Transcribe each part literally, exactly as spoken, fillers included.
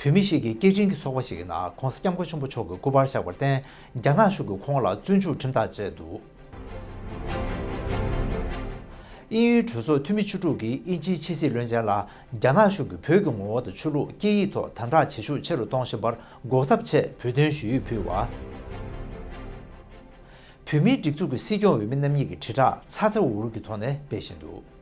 བོད་མི་ཞིག་གིས་སྐད་འཕྲིན་གྱི་ཚོགས་པ་ཞིག་གི་ནང་༸གོང་ས་༸སྐྱབས་མགོན་ཆེན་པོ་མཆོག་གི་སྐུ་པར་བཞག་པར་བརྟེན། རྒྱ་ནག་གཞུང་གིས་ཁོང་ལ་བཙོན་འཇུག་ཁྲིམས་ཐག་བཅད་འདུག། དབྱིན་ཡུལ་གྲོས་ཚོགས་འཐུས་མི་བཅུ་དྲུག་གིས་དབྱིན་ཇིའི་ཕྱི་སྲིད་བློན་ཆེན་ལ་རྒྱ་ནག་གཞུང་གིས་བོད་ཀྱི་ངོ་བོ་དང་ཆོས་ལུགས་སྐད་ཡིག་ཐོག་དམ་དྲག་བྱེད་ཤུགས་ཆེ་རུ་གཏོང་བཞིན་པར་འགོག་ཐབས་ཆེད་འབོད་སྟོན་ཞུ་ཡིག་ཕུལ་བ། བོད་མིའི་སྒྲིག་འཛུགས་ཀྱི་སྲིད་སྐྱོང་འོས་མི་རྣམ་གཉིས་ཀྱི་དྲིལ་བསྒྲགས་ཚ་ཚ་འུར་འུར་གྱི་ཐོག་ནས་སྤེལ་བཞིན་འདུག།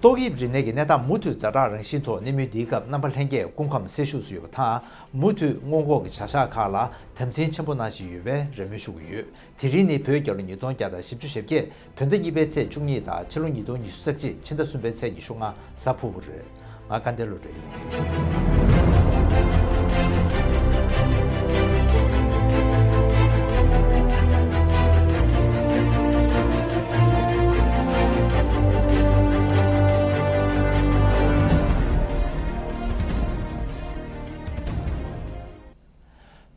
ཏོག་དབྱིབས་རིམས་ནད་ཀྱི་གནས་སྟངས་མུ་མཐུད་ཛ་དྲག་རང་བཞིན་ཐོག་གནས་མུས་འདིའི་སྐབས་རྣམ་པ་ལྷན་རྒྱས་སྐུ་ཁམས་སེལ་ཤུགས་སུ་ཡོད་པ་དང་མུ་མཐུད་སྔོན་འགོག་གི་བྱ་གཞག་ཁག་ལ་དམ་འཛིན་ཆེན་པོ་གནང་བཞིན་ཡོད་པའི་རེ་སྨོན་ཞུ་གི་ཡོད། དེ་རིང་ནི་བོད་རྒྱལ་ལོ་ཉིས་སྟོང་བརྒྱ་དང་བཞི་བཅུ་ཞེ་བརྒྱད་བོད་ཟླ་གཉིས་པའི་ཚེས་བཅུ་གཉིས་དང་ཕྱི་ལོ་ཉིས་སྟོང་ཉི་ཤུ་རྩ་གཅིག་ཕྱི་ཟླ་གསུམ་པའི་ཚེས་ཉི་ཤུ་ལྔ་གཟའ་ཕུར་བུ་རེད། ང་སྐལ་ལྡན་བློ་གྲོས་ཡིན།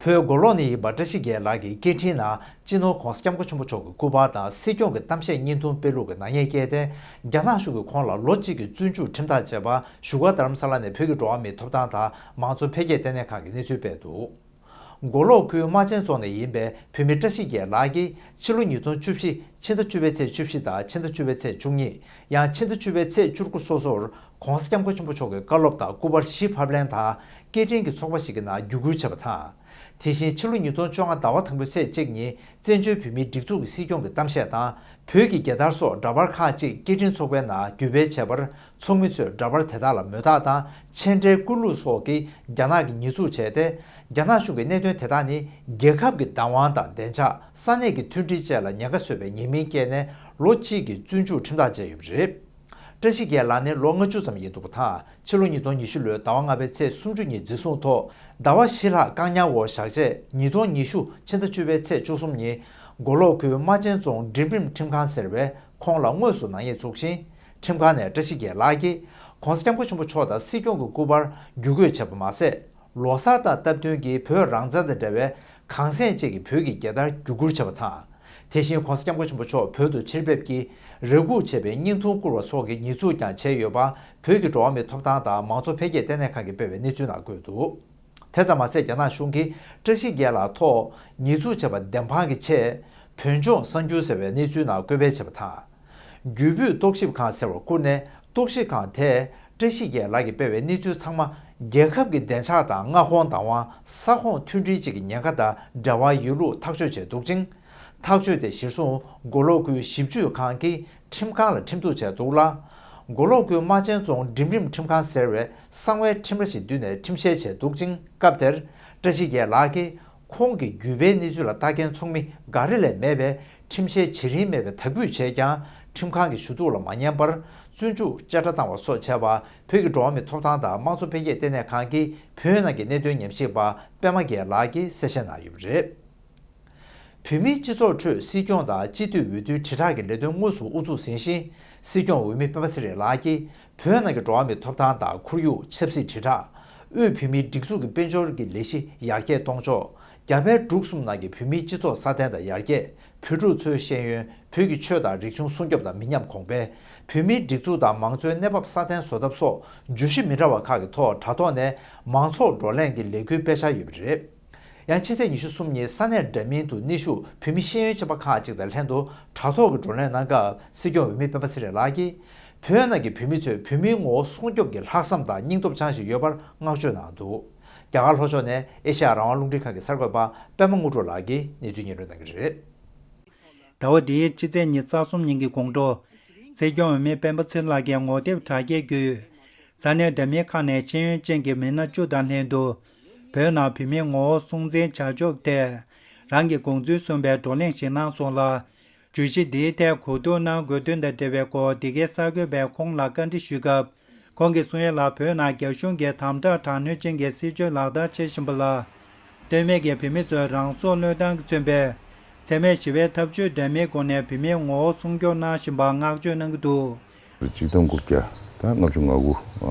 བོད་མགོ་ལོག་ནས་ཡིན་པ་བཀྲ་ཤིས་རྒྱལ་ལགས་ཀྱི་སྐད་འཕྲིན་ནང་སྤྱི་ནོར་༸གོང་ས་༸སྐྱབས་མགོན་ཆེན་པོ་མཆོག་གི་སྐུ་པར་དང་སྲིད་སྐྱོང་གི་གཏམ་བཤད་བརྙན་ཐུང་སྤེལ་ལུགས་ཀྱི་ནག་ཉེས་བཀལ་ཏེ། རྒྱ་ནག་གཞུང་གིས་ཁོང་ལ་ལོ་གཅིག་གི་བཙོན་འཇུག་ཁྲིམས་ཐག་བཅད་པ་བཞུགས་སྒར་རྡ་རམ་ས་ལ་ནས་བོད་ཀྱི་འགྲོ་བ་མིའི་ཐོབ་ཐང་དང་མང་གཙོ་འཕེལ་རྒྱས་ལྟེ་གནས་ཁང་གིས་གནས་ཚུལ་སྤེལ་འདུག། མགོ་ལོག་ཁུལ་རྨ་ཆེན་རྫོང་ནས་ཡིན་པའི་བོད་མི་བཀྲ་ཤིས་རྒྱལ་ལགས་ཀྱིས་ཕྱི་ལོ་ཉིས་སྟོང་བཅུ་བཞི་ཕྱི་ཟླ་བཅུ་པའི་ཚེས་བཅུ་བཞི་དང་ཕྱི་ཟླ་བཅུ་པའི་ཚེས་བཅུ་གཉིས། ཡང་ཕྱི་ཟླ་བཅུ་པའི་ཚེས་བཅུ་དགུ་སོ་སོར་༸གོང་ས་༸སྐྱབས་མགོན་ཆེན་པོ་མཆོག་གི་བཀའ་སློབ་དང་སྐུ་པར་བཞི་ཕབ་ལེན་དང་སྐད་འཕྲིན་གྱི་ཚོགས་པ་ཞིག་གི་ནང་བརྒྱུད་སྐུལ་བྱས་པ་དང་། དེ་བཞིན་ཕྱི་ལོ་ཉིས་སྟོང་བཅོ་ལྔ་ཟླ་བ་དང་པོའི་ཚེས་གཅིག་ཉིན་བཙན་བྱོལ་བོད་མིའི་སྒྲིག་འཛུགས་ཀྱི་སྲིད་སྐྱོང་གི་གཏམ་བཤད་དང་བོད་ཀྱི་རྒྱལ་དར་སོགས་འདྲ་པར་ཁག་ཅིག་སྐད་འཕྲིན་ཚོགས་པའི་ནང་བརྒྱུད་སྤེལ་བྱས་པར། ཚོགས་མི་ཚོས་འདྲ་པར་དེ་དག་ལ་མོས་རྟགས་དང་མཆན་འགྲེལ་བསྐུར་ལུགས་སོགས་ཀྱིས་རྒྱ་ནག་གིས་ཉེས་འཛུགས་བྱས་ཏེ། རྒྱ་ནག་གཞུང་གིས་གནད་དོན་དེ་དག་ནི་རྒྱལ་ཁབ་ཀྱི་བདག་དབང་དང་བདེ་འཇགས། ས་གནས་ཀྱི་མཐུན་སྒྲིལ་བཅས་ལ་ཉེན་ཁ་བཟོས་པའི་ཉེས་མིང་བཀལ་ནས་ལོ་གཅིག་གི་བཙོན་འཇུག་ཁྲིམས་ཐག་བཅད་ཡོད་པ་རེད། བཀྲ་ཤིས་རྒྱལ་ལགས་ནི་ལོ་ལྔ་བཅུ་ཙམ་ཡིན་འདུག་པ་དང་། ཕྱི་ལོ་ཉིས་སྟོང་ཉི་ཤུ་ལོའི་ཟླ་བ་ལྔ་པའི་ཚེས་སུམ་ཅུ་ཉིན་འཛིན་བཟུང་ཐོག་ཟླ་བ་བཞི་ལྷག་བཀག་ཉར་འོག་བཞག་རྗེས། ཉིས་སྟོང་ཉི་ཤུ་ཕྱི་ཟླ་བཅུ་པའི་ཚེས་བཅུ་གསུམ་ཉིན་མགོ་ལོག་ཁུལ་རྨ་ཆེན་རྫོང་འབྲིང་རིམ་ཁྲིམས་ཁང་ཟེར་བས་ཁོང་ལ་དངོས་སུ་ནག་ཉེས་བཙུགས་ཤིང་། ཁྲིམས་ཁང་ནས་བཀྲ་ཤིས་རྒྱལ་ལགས་ཀྱིས་༸གོང་ས་༸སྐྱབས་མགོན་ཆེན་པོ་མཆོག་དང་སྲིད་སྐྱོང་གི་སྐུ་པར་བརྒྱུད་འགོད་བྱས་པ་མ་ཟད། ལོ་གསར་དང་སྟབས་བསྟུན་གྱིས་བོད་རང་བཙན་དང་འབྲེལ་བའི་གངས་ཅན་ཅིག་གི་བོད་ཀྱི་རྒྱལ་དར་བརྒྱུད་བསྐུར་བྱས་པ་དང་། དེ་བཞིན་༸གོང་ས་༸སྐྱབས་མགོན་ཆེན་པོ་མཆོག་བོད་དུ་ཕྱིར་ཕེབས་ཀྱིས་རེ་སྒུག་བྱས་པའི་བརྙན་ཐུང་བསྐུར་བ་སོགས་ཀྱི་ཉེས་འཛུགས་ཀྱང་བྱས་ཡོད་པ། བོད་ཀྱི་འགྲོ་བ་མིའི་ཐོབ་ཐང་དང་མང་གཙོ་འཕེལ་རྒྱས་ལྟེ་གནས་ཁང་གིས་སྤེལ་བའི་གནས་ཚུལ་ནང་བཀོད་འདུག། དེ་ཙམ་མ་ཟད། རྒྱ་ནག་གཞུང་གིས་བཀྲ་ཤིས་རྒྱལ་ལགས་ཐོག་ཉེས་འཛུགས་བྱས་པ་བདེན་དཔང་གི་ཆེད། བོད་ལྗོངས་གསར་འགྱུར་ཟེར་བའི་གནས་ཚུལ་ནང་བཀོད་སྤེལ་བྱས་པ་དང་། རྒྱུ་སྤུས་རྟོག་ཞིབ་ཁང་ཟེར་བར་བསྐུར་ནས། རྟོག་ཞིབ་ཁང་དེས་བཀྲ་ཤིས་རྒྱལ་ལགས་ཀྱིས་སྤེལ་བའི་གནས་ཚུལ་ཚང་མ་རྒྱལ་ཁབ་ཀྱི་བདེ་འཇགས་དང་མངའ་ཁོངས་བདག་དབང་། ས་ཁོངས་མཐུན་སྒྲིལ་བཅས་ཀྱི་ཉེན་ཁ་དང་འབྲེལ་བ་ཡོད་ལུགས་ཐག་གཅོད་བྱས་འདུག་ཅིང་། ཐག་གཅོད་དེ་གཞིར་བཟུང་མགོ་ལོག་ཁུལ་ཞིབ་དཔྱོད་ཁང་གིས་ཁྲིམས་ཁང་ལ་ཁྲིམས་གཏུག་བྱས་འདུག་ལ། མགོ་ལོག་ཁུལ་རྨ་ཆེན་རྫོང་འབྲིང་རིམ་ཁྲིམས་ཁང་ཟེར་བས་གསང་བའི་ཁྲིམས་ར་ཞིག་བསྡུས་ནས་ཁྲིམས་བཤེར་བྱས་འདུག་ཅིང་། སྐབས་དེར་བཀྲ་ཤིས་རྒྱལ་ལགས་ཀྱིས་ཁོང་གི་རྒྱུད་པའི་གནས་ཚུལ་ལ་ལྟ་མཁན་ཚོགས་མི་འགའ་རེ་ལས་མེད་པས། ཁྲིམས་བཤེར་བྱེད་རིན་མེད་པའི་དག་འབུད་བྱས་ཀྱང་། ཁྲིམས་ཁང་གི་ཞུ་གཏུག་ལ་མ་ཉན་པར་བཙོན་འཇུག་བཅད་ཁྲ་བཏང་བ་སོགས་བྱས་པ། བོད་ཀྱི་འགྲོ་བ་མིའི་ཐོབ་ཐང་དང་དམངས་གཙོ་འཕེལ་རྒྱས་ལྟེ་གནས་ཁང་གི་བོད་ནང་གི་གནད་དོན་ཉམས་ཞིབ་པ་པད་མ་རྒྱལ་ལགས་ཀྱིས་གསལ་བཤད་གནང་ཡོད་པ་རེད། བོད་མིའི་སྤྱི་ཚོགས་ཁྲོད་སྲིད་སྐྱོང་དང་སྤྱི་འཐུས་འོས་བསྡུའི་དྲིལ་བསྒྲགས་ཀྱི་ལས་དོན་དངོས་སུ་དབུ་འཛུགས་ཟིན་ཞིང་། སྲིད་སྐྱོང་འོས་མི་སྤེན་པ་ཚེ་རིང་ལགས་ཀྱིས་བོད་ནང་གི་འགྲོ་བ་མིའི་ཐོབ་ཐང་དང་ཁོར་ཡུག་ཆབ་སྲིད་དྲིལ་བསྒྲགས། དབུས་བོད་མིའི་སྒྲིག་འཛུགས་ཀྱི་དཔལ་འབྱོར་གྱི་ལས་གཞི་ཡར་རྒྱས་གཏོང་ཕྱོགས། རྒྱ་བལ་འབྲུག་གསུམ་ནང་གི་བོད་མིའི་སྤྱི་ཚོགས་སྲ་བརྟན་དང་ཡར་རྒྱས། བོད་ཕྲུག་ཚོའི་ཤེས་ཡོན། བོད་ཀྱི་ཆོས་དང་རིག་གཞུང་སྲུང་སྐྱོབ་དང་མི་ཉམས་གོང་འཕེལ། བོད་མིའི་སྒྲིག་འཛུགས་དང་མང་གཙོའི་གནས་བབ་སྲ་བརྟན་བཟོ་ཐབས་སོགས་བརྗོད་གཞི་མི་འདྲ་བ་ཁག་གི་ཐོག་དྲ་ཐོག་ནས་མང་ཚོགས་བགྲོ་གླེང་གི་ལས་འགུལ་སྤེལ་འཆར་ཡོད་པ་རེད། ཡང་ཕྱི་ཚེས་ཉི་ཤུ་གསུམ་ཉིན་ས་གནས་འདྲ་མིན་དུ་གནས་བཞུགས་བོད་མི་ཤེས་ཡོན་ཅན་པ་ཁག་ཅིག་དང་ལྷན་དུ་དྲ་ཐོག་གི་བགྲོ་གླེང་གནང་སྐབས། སྲིད་སྐྱོང་འོས་མི་སྤེན་པ་ཚེ་རིང་ལགས་ཀྱིས། བོད་ནང་གི་བོད་མི་ཚོས་བོད་མིའི་ངོ་བོ་སྲུང་སྐྱོབ་ཀྱི་ལྷག་བསམ་དང་སྙིང་སྟོབས་འཆང་བཞིན་ཡོད་པར་བསྔགས་བརྗོད་གནང་འདུག། རྒྱ་གར་ལྷོ་ཕྱོགས་ནས་ཨེ་ཤ་ཡ་རང་དབང་རླུང་འཕྲིན་ཁང་གི་གསར་འགོད་པ་པད་མ་དངོས་གྲུབ་ལགས་ཀྱིས་གནས་ཚུལ་སྙན་སྒྲོན་གནང་གི་རེད། ཟླ་བ་འདིའི་ཕྱི་ཚེས་ཉི་ཤུ་རྩ་གསུམ་ཉིན་གྱི་དགོང་དྲོ། སྲིད་སྐྱོང་འོས་མི་སྤེན་པ་ཚེ་རིང་ལགས་ཀྱིས་ངོ་དེབ་དྲ་རྒྱའི་བརྒྱུད། ས་གནས་འདྲ་མིན་ཁག་ནས་ཤེས་ཡོན་ཅན་གྱི་མི་སྣ་བཅུ་དང་ལྷན་དུ། བོད་ནང་བོད་མིའི་ངོ་བོ་སྲུང་འཛིན་བྱ་ཕྱོགས་ཐད། རང་གི་དགོངས་ཚུལ་གསུངས་པའི་བགྲོ་གླེང་ཞིག་གནང་སོང་ལ། བརྗོད་གཞི་འདིའི་ཐད་གོ་བསྡུར་གནང་དགོས་དོན་དང་འབྲེལ་བའི་སྐོར། འདི་གའི་གསར་འགོད་པས་ཁོང་ལ་བཀའ་འདྲི་ཞུས་སྐབས། ཁོང་གིས་གསུང་ཡ་ལ། བོད་ནང་རྒྱ་གཞུང་གིས་དམ་དྲག་དྲག་གནོན་ཅན་གྱི་སྲིད་བྱུས་ལག་བསྟར་བྱེད་བཞིན་པ་ལ། ལྟོས་མེད་ཀྱིས་བོད་མི་ཚོས་རང་སྲོག་བློས་བཏང་གིས་མཚོན་པའི་འཚེ་མེད་ཞི་བའི་འཐབ་ཇུས་འདྲ་མིན་སྒོ་ནས་བོད་མིའི་ངོ་བོ་སྲུང་སྐྱོབ་གནང་བཞིན་པར་བསྔགས་བརྗོད་གནང་གི་འདུག། ཆིག་སྟོང་དགུ་བརྒྱ་དང་ལྔ་བཅུ་ང་དགུ།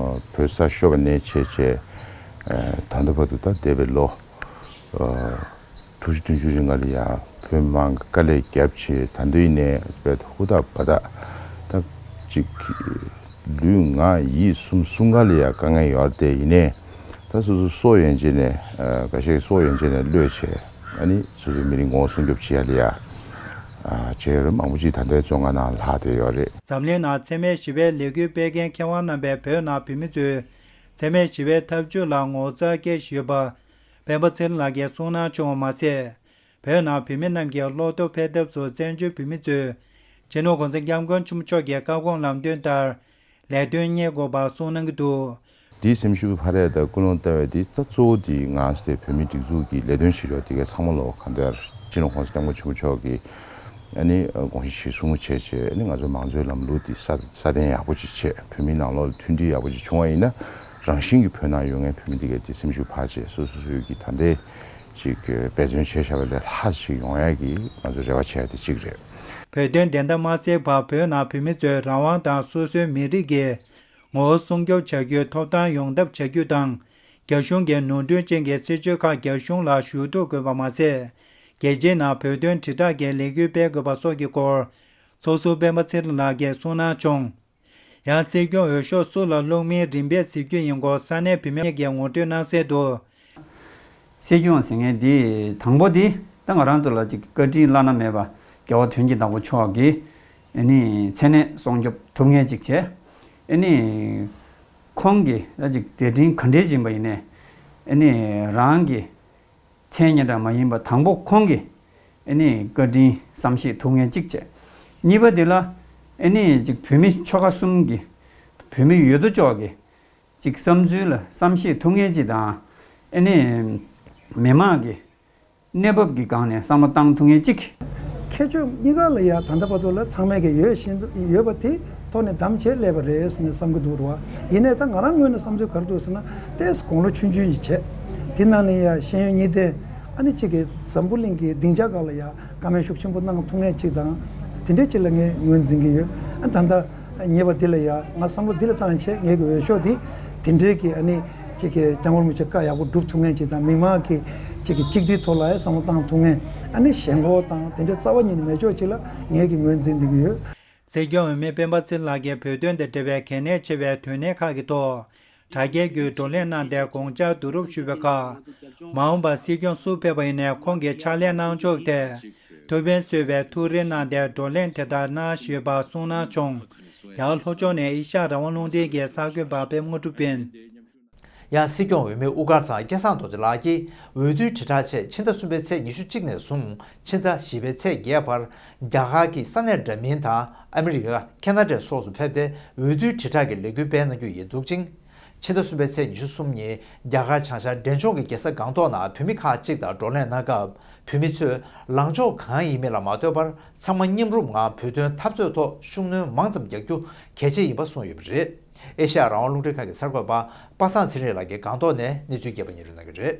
བོད་ས་ཤོར་བ་ནས་བྱས་བྱས། ད་ལྟ་བར་དུ་ད་འདས་པའི་ལོ་དྲུག་ཅུ་བདུན་ཅུ་རིང་ལ་ཡང་བོད་དམངས་ཀྱིས་དཀའ་ལས་བརྒྱབ་བྱས། ད་དུང་ཡིན་ནའི་བོད་ཧུར་ཐག་འབད་ཐག་ད་ཅིག་ ལུས་ངག་ཡིད་གསུམ་གསུམ་ཀ་ལ་ཡ་དཀའ་ངལ་ཡོད་རེད་དེ། ཡིན་ནའི་ད་སོ་སོ་སྲོག་ཡན་ཆད་ནས་ཨ་འགའ་ཤས་སྲོག་ཡན་ཆད་ནས་གློད་བྱས། ཨ་ནི་སོ་སོའི་མི་རིགས་ངོ་བོ་སྲུང་སྐྱོབ་བྱེད་ཡ་ལ་ཡ་ཨ་བྱས་ཡོད་རེད། མང་པོ་ཅིག་ད་ལྟའི་བཙོན་ཁང་ནང་ལྷག་བསྡད་ཡོད་རེད། འཛམ་གླིང་ནང་འཚེ་མེད་ཞི་བའི་ལས་འགུལ་སྤེལ་མཁན་མཁས་དབང་རྣམ་པས་བོད་ནང་བོད་མི་ཚོས་འཚེ་མེད་ཞི་བའི་འཐབ་ཇུས་ལ་ངོ་ཚ་སྐྱེ་བཞིན་ཡོད་པ་སྤེན་པ་ཚེ་རིང་ལགས་ཀྱིས་གསུངས་གནང་བྱུང་བ་མ་ཟད། བོད་ནང་བོད་མི་རྣམས་ཀྱི་བློ་སྟོབས་འཕེལ་ཐབས་སུ་བཙན་བྱོལ་བོད་མི་ཚོས་སྤྱི་ནོར་༸གོང་ས་༸སྐྱབས་མགོན་ཆེན་པོ་མཆོག་གི་བཀའ་དགོངས་ལམ་སྟོན་ལྟར་ལས་དོན་གཉེར་དགོས་པ་གསུངས་གནང་གི་འདུག། འདིའི་སེམས་ཤུགས་འཕར་ཡས་དང་ཀུན་སློང་བལྟ་བའི་འདི་རྩ་གཙོ་བོ་འདི་ང་ཚོ་དེ་བོད་མིའི་སྒྲིག་འཛུགས་ཀྱི་ལས་དོན་བྱེད་ཕྱོགས་དེ་གའི་ཚང་མ་ལོ་གང་ལྟར་སྤྱི་ནོར་༸གོང་ས་༸སྐྱབས་མགོན་ཆེན་པོ་མཆོག་གི་ཨ་ནི་དགོངས་གཞི་གཞིར་བཟུང་བྱས་བྱས། ཨ་ནི་ང་ཚོ་མང་གཙོའི་ལམ་ལུགས་འདི་སྲ་སྲ་བརྟན་ཡག་པོ་ཅིག་བྱས། བོད་མིའི་ནང་ལོགས་ལ་མཐུན་སྒྲིལ་ཡག་པོ་ཅིག་བྱུང་བ་ཡིན་ན། རང་བཞིན་གྱིས་བོད་ནང་ཡོད་མཁན་བོད་མི་འདི་གའི་དེ་སེམས་ཤུགས་འཕར་བྱས། སོ་སོ་སོའི་གི་ད་ལྟའི་ཅིག་འབད་བརྩོན་བྱས་བཞག་པ་ལས་ལྷག་ཅིག་ཡོང་ཡ་གི་ང་ཚོ་རེ་བ་བྱས་ཏེ་གཅིག་རེད། བོད་དོན་བདེན་མཐའ་མ་གསལ་བར་བོད་ནང་བོད་མི་ཚོས་རང་དབང་དང་སོ་སོའི་མི་རིགས་ཀྱི་ངོ་བོ་སྲུང་སྐྱོབ་བྱ་རྒྱུའི་ཐོབ་ཐང་ཡོང་ཐབས་བྱ་རྒྱུ་དང་། རྒྱ་གཞུང་གིས་ནོར་འཁྲུལ་ཅན་གྱི་སྲིད་བྱུས་ཁག་རྒྱ་གཞུང་ལ་ཞུ་གཏུག་དགོས་པ་མ་ཟད། རྒྱལ་སྤྱིའི་ནང་བོད་དོན་དྲིལ་བསྒྲགས་ཀྱི་ལས་འགུལ་སྤེལ་དགོས་པ་སོགས་ཀྱི་སྐོར་ཚོགས་ཟུར་སྤེན་པ་ཚེ་རིང་ལགས་ཀྱིས་གསུངས་གནང་བྱུང་། ཡང་སྲིད་སྐྱོང་འོས་ཤོག་སུ་ལ་བླུགས་མིན་རིམ་པས་གཟིགས་རྒྱུ་ཡིན་སྐོར་ས་གནས་བོད་མི་ཡོངས་ཀྱིས་ངོ་སྤྲོད་གནང་གསལ་དུ། སྲིད་སྐྱོང་ཟེར་མཁན་འདི་དང་པོ་འདི་ད་ང་རང་ཚོ་ལ་ཅིག་བཀའ་དྲིན་བླ་ན་མེད་པ་རྒྱལ་བ་དོན་གྱི་བདག་པོ་མཆོག་གིས་ཨ་ནི་མཚན་གནས་སྲུང་སྐྱོབ་ཐུབ་མཁན་ཅིག་བྱས། ཨ་ནི་ཁོང་གིས་ད་ཅིག་མཛད་འཕྲིན་ག་འདྲས་ཡིན་པ་ཡིན་ནའི་ཨ་ནི་རང་གི་མཚན་སྙན་གྲགས་མ་ཡིན་པ་དང་པོ་ཁོང་གིས་ཨ་ནི་བཀའ་དྲིན་བསམ་ཤེས་ཐུབ་མཁན་གཅིག་བྱས། གཉིས་པ་དེ་ལ་ཨ་ནི་ཅིག་བོད་མི་ཆོལ་ཁ་གསུམ་གྱི་བོད་མི་ཡོད་དོ་ཅོག་གི་ཅིག་བསམ་ཚུལ་ལ་བསམ་ཤེས་ཐུབ་མཁན་གཅིག་དང་། ཨ་ནི་མི་མང་གི་གནས་བབ་ཀྱི་སྒང་ནས་བསམ་བློ་བཏང་ཐུབ་མཁན་གཅིག། ཁྱད་ཆོས་གཉིས་ཀ་ལ་ཡ་ད་ལྟ་བར་དུ་ལ་ཚང་མས་ཀྱི་ཡོད་བཞིན་ཡོད་པ་དེ་ཐོག་ནས་བདམས་བྱས་སླེབས་པ་རེད་ཟེར་ནས་བསམ་གྱི་འདུག་ར་བ། ཡིན་ནའི་ད་ང་རང་ངོས་ནས་བསམ་ཚུལ་ག་རེ་འདུག་ཟེར་ན། ཏོག་ཙམ་དགུང་ལོ་ཆུང་ཆུང་ཞིག་བྱས། དེ་ནང་ནས་ཡ་ཤེས་ཡོན་གཉིས་ལྡན་ཨ་ནི་གཅིག་གིས་འཛམ་བུ་གླིང་གི་སྡིངས་ཆ་སྒང་ལ་ཡ་བཀའ་མོལ་ཤུགས་ཆེན་པོ་གནང་ཐུབ་མཁན་གཅིག་དང་། དེ་འདྲའི་གཅིག་ལ་ངས་ངོས་འཛིན་གྱི་ཡོད། ཨ་ད་ལྟ་ཉེས་པ་འདི་ལ་ཡ་ང་བསམ་བློ་འདི་ལ་བཏང་བྱས་ངས་ཀྱི་འོས་ཤོག་འདི་དེ་འདྲའི་གི་ཨ་ནི་གཅིག་གི་སྐྱབས་མགོན་རིན་པོ་ཆེ་བཀའ་ཡག་པོ་སྒྲུབ་ཐུབ་མཁན་གཅིག་དང་། མི་མང་གི་གཅིག་གི་གཅིག་སྒྲིལ་ཐོག་ལ་ཡ་བསམ་བློ་བཏང་ཐུབ་མཁན། ཨ་ནི་ཞེན་ཁོག་དང་དེ་འདྲའི་རྩ་བ་ཉིད་ནས་མེད་ཕྱོགས་གཅིག་ལ་ངས་ཀྱི་ངོས་འཛིན་འདི་གི་ཡོད། སྲིད་སྐྱོང་འོས་མི་སྤེན་པ་ཚེ་རིང་ལགས་ཀྱིས་བོད་དོན་དང་འབྲེལ་བའི་གལ་གནད་ཆེ་བའི་དོན་གནད་ཁག་གི་ཐོག་དྲ་རྒྱའི་བརྒྱུད་བགྲོ་གླེང་གནང་སྟེ་དགོངས་འཆར་བསྡུ་རུབ་ཞུས་པའི་ཁར། མ་འོངས་པར་སྲིད་སྐྱོང་སུ་ཕེབས་པ་ཡིན་ནའི་ཁོང་གི་ཕྱག་ལས་གནང་ཕྱོགས་ཐད་ཐུགས་ཕན་གསོས་པའི་ཐུགས་རེ་གནང་སྟེ་བགྲོ་གླེང་དེ་ལྟར་གནང་བཞིན་ཡོད་པ་གསུངས་གནང་བྱུང་། རྒྱ་གར་ལྷོ་ཕྱོགས་ནས་ཨེ་ཤ་ཡ་རང་དབང་རླུང་འཕྲིན་གྱི་གསར་འགོད་པ་པད་མ་དངོས་གྲུབ་ཡིན། ཡང་སྲིད་སྐྱོང་འོས་མི་དབུ་དཀར་ཚང་སྐལ་བཟང་རྡོ་རྗེ་ལགས་ཀྱིས་འོས་བསྡུའི་དྲིལ་བསྒྲགས་ཆེད་ཕྱི་ཟླ་གསུམ་པའི་ཚེས་ཉི་ཤུ་གཅིག་ནས་བཟུང་ཕྱི་ཟླ་བཞི་པའི་ཚེས་བརྒྱད་བར་རྒྱ་གར་གྱི་ས་གནས་འདྲ་མིན་དང་ཨ་མི་རི་ཀ། ཁེ་ན་ཌ་སོགས་སུ་ཕེབས་ཏེ་འོས་བསྡུའི་དྲིལ་བསྒྲགས་ཀྱི་ལས་འགུལ་སྤེལ་གནང་རྒྱུ་ཡིན་འདུག་ཅིང་། ཕྱི་ཟླ་གསུམ་པའི་ཚེས་ཉི་ཤུ་གསུམ་ཉིན་རྒྱ་གར་བྱང་ཤར་འབྲས་ལྗོངས་ཀྱི་རྒྱལ་ས་སྒང་ཏོག་ནང་བོད་མི་ཁག་ཅིག་དང་བགྲོ་གླེང་གནང་སྐབས། བོད་མི་ཚོས་ལངས་ཕྱོགས་གང་ཡིན་མིན་ལ་མ་ལྟོས་པར་ཚང་མ་མཉམ་རུབ་ངང་བོད་དོན་འཐབ་རྩོད་ཐོག་ཤུགས་སྣོན་མང་ཙམ་རྒྱག་རྒྱུ་གལ་ཆེ་ཡིན་པ་གསུངས་ཡོད་པ་རེད། ཨེ་ཤ་ཡ་རང་དབང་རླུང་འཕྲིན་ཁང་གི་གསར་འགོད་པ་པ་སངས་ཚེ་རིང་ལགས་ཀྱིས་སྒང་ཏོག་ནས་གནས་ཚུལ་རྒྱས་པ་སྙན་སྒྲོན་གནང་གི་རེད།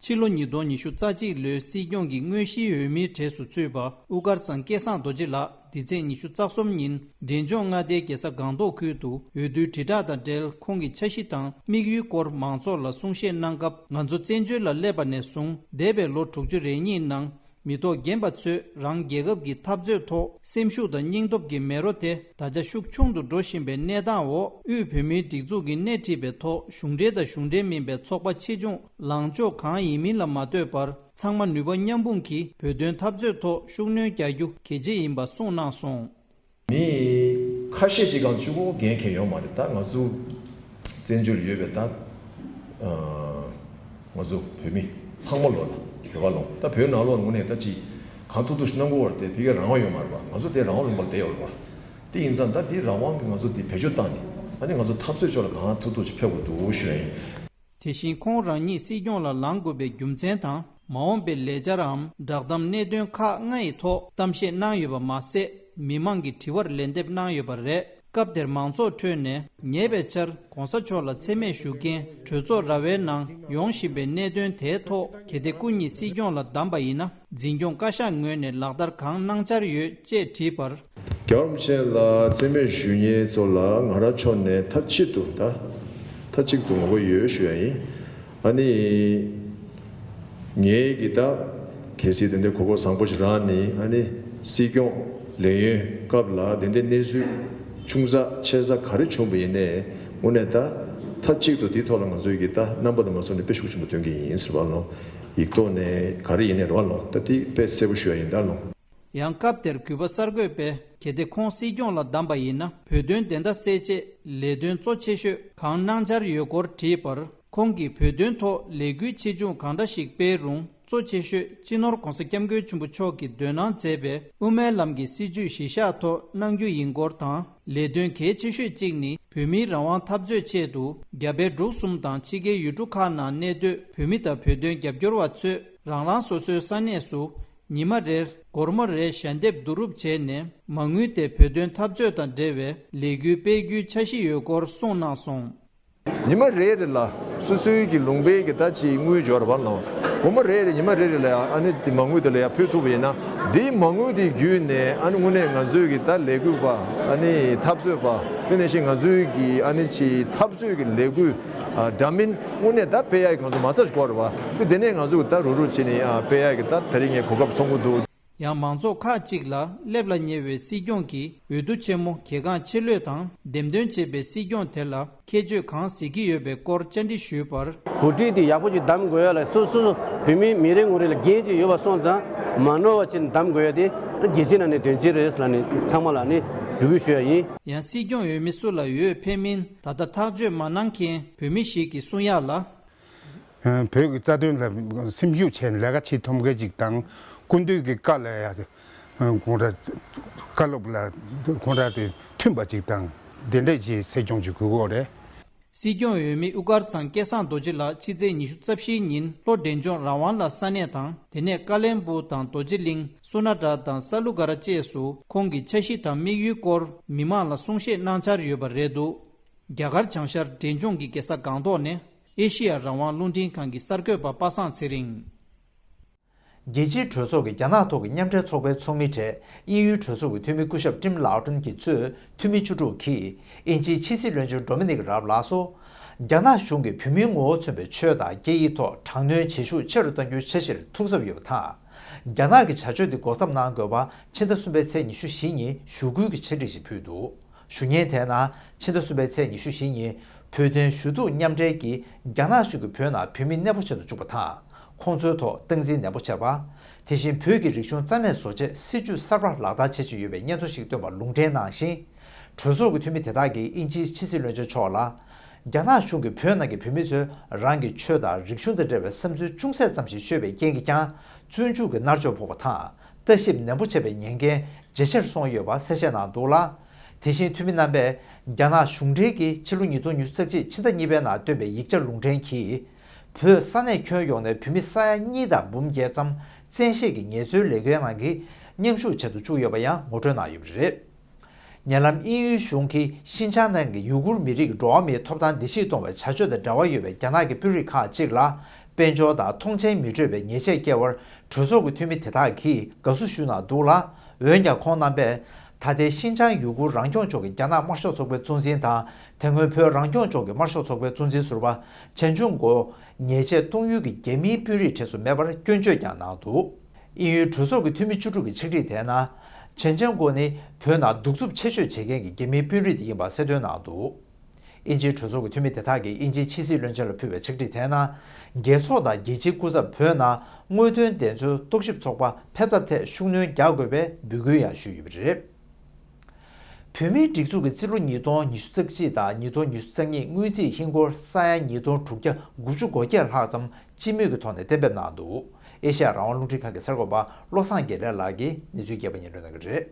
ཕྱི་ལོ་ཉིས་སྟོང་ཉི་ཤུ་རྩ་གཅིག་ལོའི་སྲིད་སྐྱོང་གི་དངོས་གཞིའི་འོས་མིའི་གྲས་སུ་ཚུད་པ་དབུ་དཀར་ཚང་སྐལ་བཟང་རྡོ་རྗེ་ལགས་འདི་ཚེས་ཉི་ཤུ་རྩ་གསུམ་ཉིན་འབྲས་ལྗོངས་མངའ་སྡེའི་རྒྱལ་ས་སྒང་ཏོག་ཁུལ་དུ་འོས་བསྡུའི་དྲིལ་བསྒྲགས་དང་འབྲེལ་ཁོང་གི་འཆར་གཞི་དང་དམིགས་ཡུལ་སྐོར་མང་ཚོགས་ལ་གསུང་བཤད་གནང་སྐབས། ང་ཚོ་བཙན་བྱོལ་ལ་སླེབས་པ་ནས་བཟུང་འདས་པའི་ལོ་དྲུག་ཅུ་རེ་གཉིས་ནང་མི་ཐོག་རྒན་པ་ཚོས་རང་རྒྱལ་ཁབ་ཀྱི་འཐབ་རྩོད་ཐོག་སེམས་ཤུགས་དང་སྙིང་སྟོབས་ཀྱི་མེ་རོ་དེ་ད་ཆ་ཤུགས་ཆུང་དུ་འགྲོ་བཞིན་པའི་གནས་སྟངས་འོག་དབུས་བོད་མིའི་སྒྲིག་འཛུགས་ཀྱིས་སྣེ་ཁྲིད་པའི་ཐོག་གཞུང་འབྲེལ་དང་གཞུང་འབྲེལ་མིན་པའི་ཚོགས་པ་ཆེ་ཆུང་ལངས་ཕྱོགས་གང་ཡིན་མིན་ལ་མ་ལྟོས་པར་ཚང་མ་ནུས་པ་མཉམ་སྤུངས་ཀྱིས་བོད་དོན་འཐབ་རྩོད་ཐོག་ཤུགས་སྣོན་རྒྱག་རྒྱུ་གལ་ཆེ་ཡིན་པ་གསུངས་གནང་སོང་། མི་ཁ་ཤས་ཅིག་གང་གཅིག་པོ་འགན་འཁྱེར་ཡོད་མ་རེད། ད་ང་ཚོ་བཙན་བྱོལ་ཡོད་པའི་ད་ང་ཚོ་བོད་མི་ཚང་མ་ལོ་ལ་རེ་བ་ལོངས། ད་བོད་ནང་ལོགས་ངོས་ནས་ད་ཅིག་གང་ཐུབ་ཐུབ་ཞིག་གནང་དགོས་པ་རེད་དེ། ཕ་གིའི་རང་དབང་ཡོད་མ་རེད་པ། ང་ཚོ་དེ་རང་དབང་ལུང་པར་བསྡད་ཡོད་རེད་པ། དེ་ཡིན་ཙང་ད་དེ་རང་དབང་གི་ང་ཚོ་དེ་བེད་སྤྱོད་བཏང་ནས་ཨ་ནི་ང་ཚོ་འཐབ་རྩོད་ཕྱོགས་ལ་གང་ཐུབ་ཐུབ་ཅིག་ཕེབས་དགོས་འདུག་ཞུ་ཡ་ཡིན། དེ་བཞིན་ཁོང་རང་ཉིད་སྲིད་སྐྱོང་ལ་ལངས་དགོས་པའི་རྒྱུ་མཚན་དང་། མ་འོངས་པའི་ལས་འཆར་འམ་བསྒྲགས་གཏམ་གནད་དོན་ཁག་ལྔ་ཡི་ཐོག་གཏམ་བཤད་གནང་ཡོད་པ་མ་ཟད། མི་མང་གི་དྲི་བར་ལན་འདེབས་གནང་ཡོད་པ་རེད། སྐབས་དེར་མང་ཚོགས་ཁྲོད་ནས་ཉེ་བའི་ཆར་༸གོང་ས་མཆོག་ལ་མཚན་སྨད་ཞུ་མཁན་གྲོས་ཚོགས་ར་བའི་ནང་ཡོང་བཞིན་པའི་གནད་དོན་དེའི་ཐོག་གལ་ཏེ་སྐུ་ཉིད་སྲིད་སྐྱོང་ལ་བདམས་པ་ཡིན་ན། འཛིན་སྐྱོང་བཀའ་ཤག་ངོས་ནས་ལག་བསྟར་གང་གནང་འཆར་ཡོད་ཅེས་དྲིས་པར། རྒྱལ་བ་རིན་པོ་ཆེ་ལ་མཚན་སྨད་ཞུ་མཁན་ཚོ་ལ་ང་རང་ཕྱོགས་ནས་མཐའ་གཅིག་ཏུ་ད་མཐའ་གཅིག་ཏུ་ངོ་རྒོལ་ཡོད་ཞུ་ཡ་ཡིན། ཨ་ནི་ངའི་གི་ད་གལ་སྲིད་དེ་འདྲའི་གོ་སྐབས་བཟང་པོ་ཞིག་རག་ནི་ཨ་ནི་སྲིད་སྐྱོང་ལས་ཡུན་སྐབས་ལ་དེ་འདྲའི་གནས་ཚུལ་ ཆུང་ཙག་ཆེ་ཙག་ག་རེ་བྱུང་བ་ཡིན་ནའི་དངོས་གནས་ད་མཐའ་གཅིག་ཏུ་དེའི་ཐོག་ལ་ང་ཚོའི་གི་ད་རྣམ་པ་དང་མ་སོང་ནས་དཔེ་ཤུགས་ཆེན་པོ་སྟོན་གྱི་ཡིན་ཟེར་བ་ལོ། ཡིག་ཐོག་ནས་ག་རེ་ཡིན་ནའི་རེད་བ་ལོ། ད་དེ་དཔེ་གསལ་པོ་ཞུ་ཡ་ཡིན་ད་ལོ། ཡང་སྐབས་དེར་གུས་པ་གསར་འགོད་པས་གལ་ཏེ་ཁོང་སྲིད་སྐྱོང་ལ་བདམས་པ་ཡིན་ན་བོད་དོན་བདེན་མཐའ་གསལ་ཆེད་ལས་དོན་གཙོ་ཆེ་ཤོས་གང་གནང་འཆར་ཡོད་སྐོར་དྲིས་པར། ཁོང་གིས་བོད་དོན་ཐོག་ལས་འགུལ་ཆེ་ཆུང་གང་འདྲ་ཞིག་སྤེལ་རུང་གཙོ་ཆེ་ཤོས་སྤྱི་ནོར་༧གོང་ས་༧སྐྱབས་མགོན་ཆེན་པོ་མཆོག་གིས་འདོན་གནང་མཛད་པའི་དབུ་མའི་ལམ་གྱི་སྲིད་བྱུས་གཞི་བཞག་ཐོག་གནང་རྒྱུ་ཡིན་སྐོར་དང་། ལས་དོན་གལ་ཆེ་ཤོས་གཅིག་ནི་བོད་མིའི་རང་དབང་འཐབ་རྩོད་ཆེད་དུ་རྒྱ་བལ་འབྲུག་གསུམ་དང་ཕྱི་རྒྱལ་ཡུལ་གྲུ་ཁག་ནང་གནས་སྡོད་བོད་མི་དང་བོད་དོན་རྒྱབ་སྐྱོར་བ་ཚོས་རང་རང་སོ་སོའི་ས་གནས་སུ་ཉི་མ་རེར་སྒོར་མོ་རེ་ཞལ་འདེབས་བསྡུ་རུབ་བྱས་ནས་མ་དངུལ་དེ་བོད་དོན་འཐབ་རྩོད་དང་འབྲེལ་བའི་ལས་འགུལ་སྤེལ་རྒྱུའི་འཆར་གཞི་ཡོད་སྐོར་གསུངས་གནང་སོང་། ཉི་མ་རེ་རེ་ལ་སོ་སོའི་གི་ལུང་པའི་གི་ད་ཅིག་དངུལ་འབྱོར་བ་ལོ། སྒོར་མོ་རེ་རེ་ཉི་མ་རེ་རེ་ལ་ཡང་ཨ་ནི་དེ་མ་དངུལ་དེ་ལ་ཡང་ཕུལ་ཐུབ་པ་ཡིན་ན་དེའི་མ་དངུལ་དེ་བརྒྱུད་ནས་ཨ་ནི་དངོས་གནས་ང་ཚོའི་གི་ད་ལས་འགུལ་བ་ཨ་ནི་འཐབ་རྩོད་པ་དེ་ནས་ཤིག་ང་ཚོའི་གི་ཨ་ནི་ཅིག་འཐབ་རྩོད་གི་ལས་འགུལ་འདྲ་མིན་དངོས་གནས་ད་སྤེལ་ཡག་གི་ང་ཚོ་མ་རྩ་ཞིག་གོ་རེད་བ། དེ་དེ་ནས་ང་ཚོ་གི་ད་རུ་རུ་བྱས་ནས་སྤེལ་ཡག་གི་ད་ད་རིང་ངས་གོ་སྐབས་ཐོབ་གི་འདུག། ཡང་མང་ཚོགས་ཁག་ཅིག་ལ་སླེབས་ལ་ཉེ་བའི་སྲིད་སྐྱོང་གིས་འོས་བསྡུ་ཆེན་མོ་གལ་འགངས་ཆེ་ལོས་དང་འདེམས་ཐོན་བྱས་པའི་སྲིད་སྐྱོང་དེ་ལ་ཁྱད་ཆོས་གང་གཟིགས་ཀྱི་ཡོད་པའི་སྐོར་བཅར་འདྲི་ཞུས་པར། གོ་སྒྲིག་དེ་ཡག་པོ་ཅིག་གདམ་དགོས་ཡ་ལ་སོ་སོ་སོ་བོད་མི་མི་རེ་ངོ་རེ་ལ་འགན་ཅིག་ཡོད་པ་སོང་ཙང་མ་ནོར་བ་ཅིག་གདམ་དགོས་ཡ་དེ་རྒྱལ་སྤྱིའི་ནང་ནས་དོན་ཆེན་རེད་ལབ་ནས་ཚང་མ་ལ་ནི་འབོད་སྐུལ་ཞུ་ཡ་ཡིན། ཡང་སྲིད་སྐྱོང་འོས་མི་སུ་ལ་འོས་འཕེན་མིན་ད་ལྟ་ཐག་གཅོད་མ་གནང་མཁན་བོད་མི་ཞིག་གིས་གསུང་ཡ་ལ། བོད་ཀྱི་རྩ་དོན་ལ་སེམས་ཤུགས་བྱས་ནས་ལས་ཀ་བྱེད་ཐུབ་མཁན་ཅིག་དང་སྐུ་མདུན་གྱི་བཀའ་ལ་ཡ་དགོངས་འགྲེལ་བཀའ་སློབ་ལ་དགོངས་འགྲེལ་དེ་མཐུན་པ་ཅིག་དང་དེ་འདྲས་ཀྱི་སྲིད་སྐྱོང་ཅིག་དགོས་ཀྱི་རེད། སྲིད་སྐྱོང་འོས་མི་དབུ་དཀར་ཚང་སྐལ་བཟང་རྡོ་རྗེ་ལགས་ཕྱི་ཚེས་ཉི་ཤུ་རྩ་བཞིའི་ཉིན་ལྷོ་འབྲས་ལྗོངས་རང་དབང་ལ་ས་གནས་དང་དེ་ནས་ཀ་ལན་སྦུག་དང་རྡོ་རྗེ་གླིང་སོ་ན་ཀྲ་དང་ས་ལུ་ག་ར་བཅས་སུ་ཁོང་གི་འཆར་གཞི་དང་དམིགས་ཡུལ་སྐོར་མི་མང་ལ་གསུང་བཤད་གནང་འཆར་ཡོད་པ་རེད་འདུག། རྒྱ་གར་བྱང་ཤར་འབྲས་ལྗོངས་ཀྱི་རྒྱལ་ས་སྒང་ཏོག་ནས་ཨེ་ཤེ་ཡ་རང་དབང་རླུང་འཕྲིན་ཁང་གི་གསར་འགོད་པ་པ་སངས་ཚེ་རིང་། རྒྱལ་སྤྱིའི་གྲོས་ཚོགས་ཀྱི་རྒྱ་ནག་ཐོག་གི་མཉམ་འབྲེལ་ཚོགས་པའི་ཚོགས་མིའི་གྲས་དབྱིན་ཡུལ་གྲོས་ཚོགས་ཀྱི་འཐུས་མི་སྐུ་ཞབས་ཀྲིམ་ལའོ་ཏོན་གྱིས་གཙོས་འཐུས་མི་བཅུ་དྲུག་གིས་དབྱིན་ཇིའི་ཕྱི་སྲིད་བློན་ཆེན་ཌོ་མི་ནིག་རབ་ལགས་སུ། རྒྱ་ནག་གཞུང་གིས་བོད་མིའི་ངོ་བོ་མཚོན་པའི་ཆོས་དང་སྐད་ཡིག་ཐོག་དྲག་གནོན་བྱེད་ཤུགས་ཆེ་རུ་གཏང་རྒྱུའི་འཆར་གཞིར་ཐུགས་འཚབ་ཡོད་པ་དང་། རྒྱ་ནག་གི་བྱ་སྤྱོད་འདི་འགོག་ཐབས་གནང་དགོས་པ་ཕྱི་ཟླ་གསུམ་པའི་ཚེས་ཉི་ཤུ་བཞི་ཉིན་ཞུ་སྐུལ་གྱི་འཆར་སྒྲིག་ཞིག་ཕུལ་འདུག། ཞུ་སྙན་དེའི་ནང་ཕྱི་ཟླ་གསུམ་པའི་ཚེས་ཉི་ཤུ་བཞི་ཉིན་བོད་དོན་ཞུ་གཏུག་མཉམ་འབྲེལ་གྱིས་རྒྱ་ནག་གཞུང་གིས་བོད་ནང་བོད་མི་གནས་སྤོ་བྱེད་དུ་བཅུག་པ་དང་། ཁོང་ཚོའི་ཐོག་སྟངས་འཛིན་ནན་པོ་བྱས་པ། དེ་བཞིན་བོད་ཀྱི་རིག་གཞུང་རྩ་མེད་བཟོ་ཆེད་སྲིད་བྱུས་གསར་པ་ལག་བསྟར་བྱེད་བཞིན་ཡོད་པའི་སྙན་ཐོ་ཞིག་བཏོན་པར་ལུང་འདྲེན་གནང་ཞིང་། གྲོས་ཚོགས་ཀྱི་འཐུས་མི་དེ་དག་གིས་དབྱིན་ཇིའི་ཕྱི་སྲིད་བློན་ཆེན་མཆོག་ལ། རྒྱ་ནག་གཞུང་གིས་བོད་ནང་གི་བོད་མི་ཚོས་རང་གི་ཆོས་དང་རིག་གཞུང་དང་འབྲེལ་བའི་བསམ་ཚུལ་ཅུང་ཟད་ཙམ་ཞིག་ཤོད་པའི་རྐྱེན་གྱིས་ཀྱང་བཙོན་འཇུག་གི་མནར་གཅོད་ཕོག་པ་དང་། ལྟ་ཞིབ་ནན་པོ་བྱེད་པའི་ཉེན་འགན་ཇེ་ཆེར་སོང་ཡོད་པ་གསལ་བཤད་གནང་འདུག་ལ། དེ་བཞིན་འཐུས་མི་རྣམ་པས་རྒྱ་ནག་གཞུང་འབྲེལ་གྱིས་ཕྱི་ལོ་ཉིས་སྟོང་ཉི་ཤུ་རྩ་གཅིག་ཕྱི་ཟླ་གཉིས་པའི་ནང་བཏོན་པའི་ཡིག་ཆ་ལུང་འདྲེན་གྱིས། བོད་ས་གནས་ཁྱོན་ཡོངས་ནས་བོད་མི་ས་ཡ་གཉིས་དང་འབུམ་བརྒྱད་ཙམ་བཙན་ཤེད་ཀྱིས་ངལ་རྩོལ་ལས་འགུལ་ནང་གི་མཉམ་ཞུགས་བྱེད་དུ་བཅུག་ཡོད་པ་ཡང་ངོ་སྤྲོད་གནང་ཡོད་པ་རེད། ཉེ་ལམ་དབྱིན་ཡུལ་གཞུང་གིས་ཤིན་ཅང་ནང་གི་ཡུ་གུར་མི་རིགས་ཀྱི་འགྲོ་བ་མིའི་ཐོབ་ཐང་འདི་ཞིག་གཏོང་བའི་བྱ་སྤྱོད་དང་འབྲེལ་བ་ཡོད་པའི་རྒྱ་ནག་གི་དཔོན་རིགས་ཁག་ཅིག་ལ་དཔལ་འབྱོར་དང་མཐོང་མཆན་མི་སྤྲོད་པའི་ཉེས་ཆད་བཀལ་བར་གྲོས་ཚོགས་ཀྱི་འཐུས་མི་དེ་དག་གིས་དགའ་བསུ་ཞུ་གནང་འདུག་ལ། འོན་ཀྱང་ཁོང་རྣམ་པས་ད་ལྟའི་ཤིན་ཅང་ཡུ་གུར་རང་སྐྱོང་ལྗོངས་ཀྱི་རྒྱ་ནག་དམར་ཤོག་ཚོགས་པའི་གཙོ་འཛིན་དང་དེ་སྔོན་བོད་རང་སྐྱོང་ལྗོངས་ཀྱི་དམར་ཤོག་ཚོགས་པའི་གཙོ་འཛིན་ཟུར་པ་ཆན་ཆུང་གོ་ཉེས་ཆད་གཏོང་ཡུལ་གྱི་རྒྱ་མིའི་དཔོན་རིགས་གྲས་སུ་མེད་པར་སྐྱོན་བརྗོད་ཀྱང་གནང་འདུག། དབྱིན་ཡུལ་གྲོས་ཚོགས་ཀྱི་འཐུས་མི་བཅུ་དྲུག་གི་ཕྱག་བྲིས་དེའི་ནང་། ཆན་ཅན་ཀོ་ནི་བོད་ནང་གདུག་རྩུབ་ཆེ་ཤོས་བྱེད་མཁན་གྱི་རྒྱ་མིའི་དཔོན་རིགས་དེ་ཡིན་པ་གསལ་སྟོན་གནང་འདུག། དབྱིན་ཇིའི་གྲོས་ཚོགས་ཀྱི་འཐུས་མི་དེ་དག་གིས་དབྱིན་ཇིའི་ཕྱི་སྲིད་བློན་ཆེན་ལ་ཕུལ་བའི་ཕྱག་བྲིས་དེའི་ནང་། རྒྱལ་ཚོགས་དང་རྒྱལ་སྤྱིའི་སྐུ་ཚབ་བོད་ནང་དངོས་དོན་བདེན་འཚོལ་རྟོག་ཞིབ་ཚོགས་པ་ཕེབས་ཐབས་ཐད་ཤུགས་སྣོན་རྒྱག་དགོས་པའི་འབོད་སྐུལ་ཡང་ཞུས་ཡོད་པ་རེད། བོད་མིའི་སྒྲིག་འཛུགས་ཀྱི་རྩིས་ལོ་ཉིས་སྟོང་ཉི་ཤུ་རྩ་གཅིག་དང་ཉིས་སྟོང་ཉི་ཤུ་རྩ་གཉིས་སྔོན་རྩིས་ཧིན་སྒོར་ས་ཡ་ཉིས་སྟོང་དྲུག་བརྒྱ་དགུ་བཅུ་གོ་བརྒྱད་ལྷག་ཙམ་སྤྱི་མོས་ཀྱི་ཐོག་ནས་གཏན་འབེབས་གནང་འདུག། ཨེ་ཤེ་ཡ་རང་དབང་རླུང་འཕྲིན་ཁང་གི་གསར་འགོད་པ་བློ་བཟང་དགེ་ལེགས་ལགས་ཀྱིས་གནས་ཚུལ་རྒྱས་པ་སྙན་སྒྲོན་གནང་གི་རེད།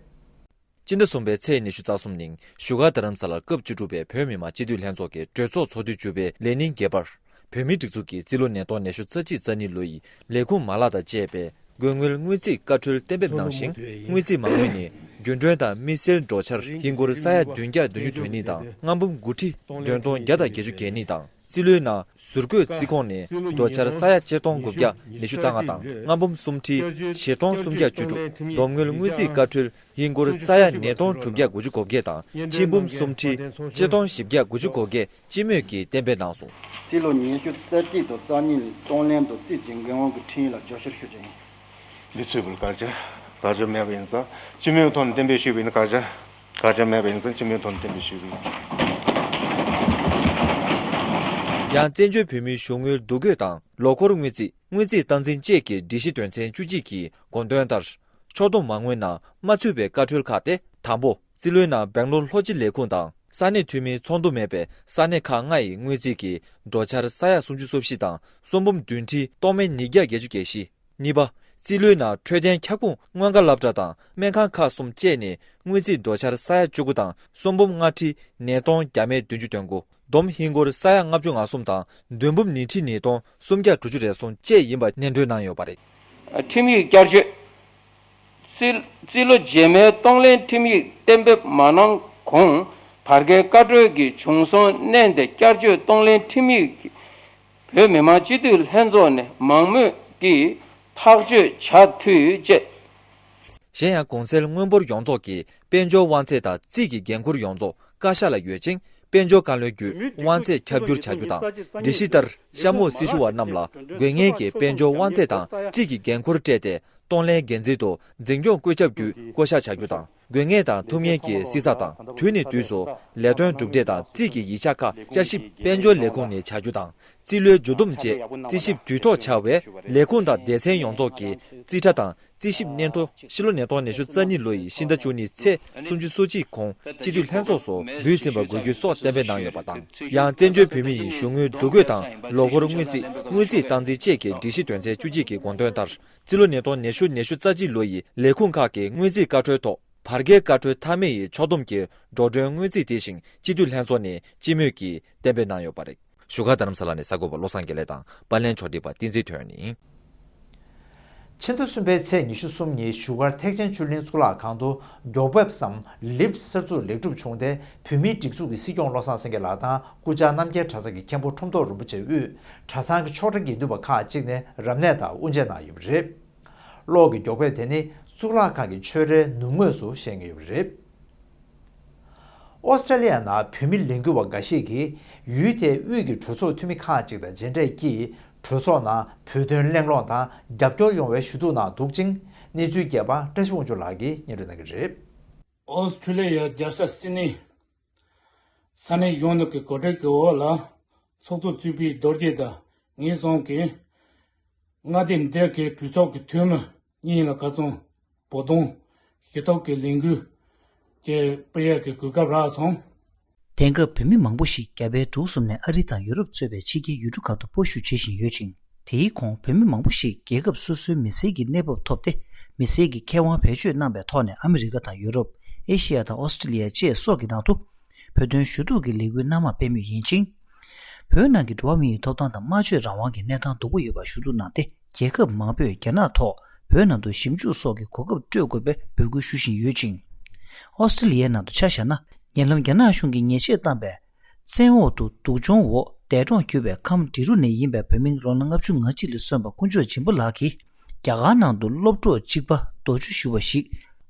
སྤྱི་ཟླ་གསུམ་པའི་ཚེས་ཉི་ཤུ་རྩ་གསུམ་ཉིན་བཞུགས་སྒར་རྡ་རམ་ས་ལར་སྐབས་བཅུ་དྲུག་པའི་བོད་མི་མང་སྤྱི་འཐུས་ལྷན་ཚོགས་ཀྱི་གྲོས་ཚོགས་ཚོགས་དུས་བཅུ་པའི་ལས་ཉིན་བརྒྱད་པར། བོད་མིའི་སྒྲིག་འཛུགས་ཀྱི་རྩིས་ལོ་ཉིས་སྟོང་ཉི་ཤུ་རྩ་གཅིག་རྩ་གཉིས་ལོ་ཡི་ལས་ཁུངས་མ་ལག་དང་བཅས་པའི་དགོས་དངུལ་དངུལ་རྩིས་བཀའ་འཁྲོལ་གཏན་འབེབས་གནང་ཞིང་། དངུལ་རྩིས་མ་དངུལ་ནི་རྒྱུན་གྲོན་དང་དམིགས་བསལ་འགྲོ་འཆར་ཧིན་སྒོར་ས་ཡ་བདུན་བརྒྱ་བདུན་ཅུ་དོན་གཉིས་དང་ལྔ་འབུམ་དགུ་ཁྲི་བདུན་སྟོང་བརྒྱ་དང་བརྒྱད་ཅུ་གྱ་གཉིས་དང་། རྩིས་ལོའི་ནང་ཟུར་བཀོད་རྩིས་ཁོངས་ནི་འགྲོ་འཆར་ས་ཡ་ཆིག་སྟོང་དགུ་བརྒྱ་ཉི་ཤུ་རྩ་ལྔ་དང་ལྔ་འབུམ་སུམ་ཁྲི་བཞི་སྟོང་སུམ་བརྒྱ་བཅུ་དྲུག། སྡོམ་དངུལ་དངུལ་རྩིས་བཀའ་འཁྲོལ་ཧིན་སྒོར་ས་ཡ་ཉིས་སྟོང་དྲུག་བརྒྱ་དགུ་བཅུ་གོ་བརྒྱད་དང་ཆིག་འབུམ་སུམ་ཁྲི་ཆིག་སྟོང་བཞི་བརྒྱ་དགུ་བཅུ་གོ་བརྒྱད་སྤྱི་མོས་ཀྱིས་གཏན་འབེབས་གནང་སོང་། རྩིས་ལོ་ཉི་ཤུ་རྩ་གཅིག་དང་རྩ་གཉིས་ལ་གཏོང་ལེན་དང་རྩིས་ཀྱི་འགན་དབང་གི་ཁྲིམས་ཡིག་ལ་བསྐྱར་བཅོས་ཞུ་རྒྱུ་ཡིན། འདི་ཚོའི་བར་བཀག་ཆ་བཀག་ཆ་མེད་པ་ཡིན་ཙང་སྤྱི་མོས་ཐོག་ནས་གཏན་འབེབས་ཞུས་པ་ཡིན་ན་བཀག་ཆ། དཀའ་ཁྱབ་མེད་པའི་ཡིན་ཙང་སྤྱི་མོས་ཐོག་ནས་བསྟན་པའི་ཞུ་གི་ཡིན། ཡང་བཙན་བྱོལ་བོད་མིའི་གཞུང་དངུལ་འདུ་འགོད་དང་ལོ་འཁོར་དངུལ་རྩིས། དངུལ་རྩིས་སྟངས་འཛིན་བཅས་ཀྱི་སྒྲིག་གཞི་དོན་ཚན་བཅུ་གཅིག་གི་དགོངས་དོན་ལྟར། ཕྱོགས་བསྡོམས་མ་དངུལ་ནང་མ་ཚུད་པའི་བཀའ་འཁྲོལ་ཁག་སྟེ། དང་པོ། རྩིས་ལོའི་ནང་སྦེང་ལོར་ལྷོ་སྤྱི་ལས་ཁུངས་དང་ས་གནས་འཐུས་མིའི་ཚོགས་འདུ་མེད་པའི་ས་གནས་ཁག་ལྔ་ཡི་དངུལ་རྩིས་ཀྱི་འགྲོ་འཆར་ས་ཡ་སུམ་ཅུ་སོ་བཞི་དང་། གསུམ་འབུམ་བདུན་ཁྲི་སྟོང་མེད་ཉིས་བརྒྱ་བརྒྱད་ཅུ་གྱ་བཞི། གཉིས་པ། རྩིས་ལོའི་ནང་འཕྲོད་བསྟེན་ཁྱབ་ཁོངས་མངོན་དགའ་སློབ་གྲྭ་དང་སྨན་ཁང་ཁག་གསུམ་བཅས་ནས་དངུལ་རྩིས་འགྲོ་འཆར་ས་ཡ་བཅུ་དགུ་དང་། གསུམ་འབུམ་ལྔ་ཁྲི་ཉིས་སྟོང་བརྒྱ་མེད་བདུན་ཅུ་དོན་དགུ། བསྡོམས་ཧིན་སྒོར་ས་ཡ་ལྔ་བཅུ་ང་གསུམ་དང་བདུན་འབུམ་ཉིས་ཁྲི་ཉིས་སྟོང་སུམ་བརྒྱ་དྲུག་ཅུ་རེ་གསུམ་བཅས་ཡིན་པ་སྙན་སྒྲོན་གནང་ཡོད་པ་རེད། ཁྲིམས་ཡིག་བསྐྱར་བཅོས། རྩིས་རྩིས་ལོ་རྗེས་མའི་གཏོང་ལེན་ཁྲིམས་ཡིག་གཏན་འབེབས་མ་གནང་གོང་བར་བརྒལ་བཀའ་འཁྲོལ་གྱི་བྱུང་སོང་བསྣན་ཏེ་བསྐྱར་བཅོས་གཏོང་ལེན་ཁྲིམས་ཡིག་བོད་མི་མང་སྤྱི་འཐུས་ལྷན་ཚོགས་ནས་མང་མོས་ཀྱིས་ཐག་གཅོད་བྱ་འཐུས་བཅས། གཞན་ཡང་གོང་གསལ་དངུལ་འབོར་ཡོངས་རྫོགས་ཀྱི་དཔལ་འབྱོར་དབང་ཚད་དང་རྩིས་ཀྱི་འགན་འཁུར་ཡོངས་རྫོགས་བཀའ་ཤག་ལ་ཡོད་ཅིང་། དཔལ་འབྱོར་བཀའ་བློན་བརྒྱུད་དབང་ཚད་ཁྱབ་བསྒྱུར་བྱ་རྒྱུ་དང་། སྒྲིག་གཞི་ལྟར་གཤམ་འོག་སྲི་ཞུ་བ་རྣམས་ལ་དགོས་ངེས་ཀྱི་དཔལ་འབྱོར་དབང་ཚད་དང་རྩིས་ཀྱི་འགན་འཁུར་སྤྲད་དེ། གཏོང་ལེན་འགན་འཛིན་དུ་འཛིན་སྐྱོང་བཀོད་ཁྱབ་བརྒྱུད་བསྐོ་གཞག་བྱ་རྒྱུ་དང་། དགོས་ངེས་དང་ཐུབ་ངེས་ཀྱི་བསྲི་ས་དང་། དུས་ནས་དུས་སུ་ལས་དོན་གྲུབ་འབྲས་དང་རྩིས་ཀྱི་ཡིག་ཆ་ཁག་བསྐྱར་ཞིབ་དཔལ་འབྱོར་ལས་ཁུངས་ནས་བྱ་རྒྱུ་དང་། རྩིས་ལོའི་མཇུག་བསྡོམས་རྗེས་རྩིས་ཞིབ་དུས་ཐོག་བྱ་བའི་ལས་ཁུངས་དང་སྡེ་ཚན་ཡོངས་རྫོགས་ཀྱི་རྩིས་ཁྲ་དང་། རྩིས་ཞིབ་སྙན་ཐོ་ཕྱི་ལོ་ཉིས་སྟོང་ཉི་ཤུ་རྩ་གཉིས་ལོ་ཡི་ཕྱི་ཟླ་བཅུ་གཉིས་ཚེས་སུམ་ཅུ་སོ་གཅིག་གོང་སྤྱི་འཐུས་ལྷན་ཚོགས་སུ་འབུལ་ཟིན་པ་དགོས་རྒྱུའི་སོགས་གཏན་འབེབས་གནང་ཡོད་པ་དང་། ཡང་བཙན་བྱོལ་བོད་མི་ཡི་གཞུང་དངུལ་འདུ་འགོད་དང་ལོ་འཁོར་དངུལ་རྩིས། དངུལ་རྩིས་སྟངས་འཛིན་བཅས་ཀྱི་སྒྲིག་གཞི་དོན་ཚན་བཅུ་གཅིག་གི་དགོངས་དོན་ལྟར། སྤྱི་ལོ་ཉིས་སྟོང་ཉི་ཤུ་ཉི་ཤུ་རྩ་གཅིག་ལོ་ཡི་ལས་ཁུངས་ཁག་གི་དངུལ་རྩིས་བཀའ་འཁྲོལ་ཐོག་བར་བརྒལ་བཀའ་འཁྲོལ་མཐའ་མའི་ཕྱོགས་བསྡོམས་ཀྱི་འགྲོ་གྲོན་དངུལ་རྩིས་དེ་བཞིན་སྤྱི་འཐུས་ལྷན་ཚོགས་ནས་སྤྱི་མོས་ཀྱིས་གཏན་འབེབས་གནང་ཡོད་པ་རེད། བཞུགས་སྒར་རྡ་རམ་ས་ལ་ནས་གསར་འགོད་པ་བློ་བཟང་དགེ་ལེགས་དང་། པར་ལེན་ཕྱོགས་སྒྲིག་པ་བསྟན་འཛིན་དོན་གཉིས། ཕྱི་ཟླ་གསུམ་པའི་ཚེས་ཉི་ཤུ་གསུམ་ཉིན་བཞུགས་སྒར་ཐེག་ཆེན་ཆོས་གླིང་གཙུག་ལག་ཁང་དུ་མགྱོགས་པོབ་སམ་ལིབ་གསར་འཛུགས་ལེགས་གྲུབ་བྱུང་སྟེ། བོད་མིའི་སྒྲིག་འཛུགས་ཀྱི་སྲིད་སྐྱོང་བློ་བཟང་སེང་གེ་ལགས་དང་སྐུ་བཅར་རྣམ་རྒྱལ་གྲྭ་ཚང་གི་མཁན་པོ་ཁྲོམ་ཐོག་རིན་པོ་ཆེ་དབུས་གྲྭ་ཚང་གི་ཆོག་གྲྭ་དགེ་འདུན་པ་ཁག་ཅིག་ནས་རབ་གནས་དང་དབུ་འབྱེད་གནང་ཡོད་པ་རེད། གློག་གི་མགྱོགས་པོབ་དེ་ནི་གཙུག་ལག་ཁང་གི་ཆོས་རའི་ནུབ་ངོས་སུ་བཞེངས་ཡོད་པ་རེད། ཨོ་སི་ཀྲེ་ལི་ཡ་ནང་བོད་མི་ལས་འགུལ་བ་འགའ་ཞིག་གིས་ཡུལ་དེའི་དབུས་ཀྱི་གྲོས་ཚོགས་འཐུས་མི་ཁག་ཅིག་དང་མཇལ་འཕྲད་ཀྱིས། གྲོས་ཚོགས་ནང་བོད་དོན་གླེང་སློང་དང་རྒྱབ་སྐྱོར་ཡོང་བའི་ཞུ་གཏུག་གནང་འདུག་ཅིང་། གནས་ཚུལ་རྒྱས་པ་བཀྲ་ཤིས་དབང་ཕྱུག་ལགས་ཀྱིས་སྙན་སྒྲོན་གནང་གི་རེད། ཨོ་སི་ཀྲེ་ལི་ཡ་རྒྱལ་ས་སིད་ནི་ས་གནས་གཞུང་ནང་གི་གོ་སྒྲིག་གི་འོག་ལ་ཚོགས་གཙོ་གཙོས་པའི་རྡོ་རྗེ་དང་ངེད་ཚང་གི་མངའ་སྡེ་འདི་གའི་གྲོས་ཚོགས་ཀྱི་འཐུས་མི་གཉིས་ལ་ཁ་སང་བོད་དོན་ཞུ་གཏུག་གི་ལས་འགུལ་ཅིག་སྤེལ་ཡག་གི་གོ་སྐབས་རག་སོང་། དེང་སྐབས་བོད་མི་མང་པོ་ཞིག་རྒྱ་བལ་འབྲུག་གསུམ་ནས་ཨ་རི་དང་ཡུ་རོབ་གཙོས་པའི་ཕྱི་རྒྱལ་ཡུལ་གྲུ་ཁག་ཏུ་སྤོ་བཞུད་བྱེད་བཞིན་ཡོད་ཅིང་། དེའི་གོང་བོད་མི་མང་པོ་ཞིག་རྒྱལ་ཁབ་སོ་སོའི་མི་སེར་གྱི་གནས་བབ་ཐོབ་སྟེ། མི་སེར་གྱི་ཁེ་དབང་བེད་སྤྱོད་གནང་བའི་ཐོག་ནས་ཨ་མི་རི་ཀ་དང་ཡུ་རོབ། ཨེ་ཤི་ཡ་དང་ཨོ་སི་ཀྲི་ལི་ཡ་བཅས་སོགས་ཀྱི་ནང་དུ་བོད་དོན་ཞུ་གཏུག་གི་ལས་འགུལ་སྣ་མང་སྤེལ་མུས་ཡིན་ཅིང་། བོད་ནང་གི་འགྲོ་བ་མིའི་ཐོབ་ཐང་དང་སྨྲ་བརྗོད་རང་དབང་གི་གནས་སྟངས་སྡུག་པོ་ཡོད་པ་ཞུ་གཏུག་གནང་སྟེ། རྒྱལ་ཁབ་མང་པོས་རྒྱ་ནག་ཐོག་བོད་ནང་དུ་ཞིབ་འཇུག་སོགས་ཀྱི་གོ་སྐབས་སྤྲོད་དགོས་པའི་འབོད་སྐུལ་ཞུ་བཞིན་ཡོད་ཅིང་། ཨོ་སི་ཀྲི་ལི་ཡའི་ནང་དུ་ཆ་བཞག་ན། ཉེ་ལམ་རྒྱ་ནག་གཞུང་གིས་ཉེས་ཆད་བཏང་བའི་བཙན་འོག་ཏུ་སྡུག་སྦྱོང་འོག་འདས་གྲོངས་གྱུར་བའི་ཁམས་འབྲི་རུ་ནས་ཡིན་པའི་བོད་མི་ལོ་ན་ལྔ་བཅུ་ང་གཅིག་ལ་སོན་པ་དཀོན་མཆོག་སྦྱིན་པ་ལགས་ཀྱིས། རྒྱ་གར་ནང་དུ་སློབ་གྲོགས་གཅིག་པ་རྡོ་གཅོད་ཞུ་བ་ཞིག་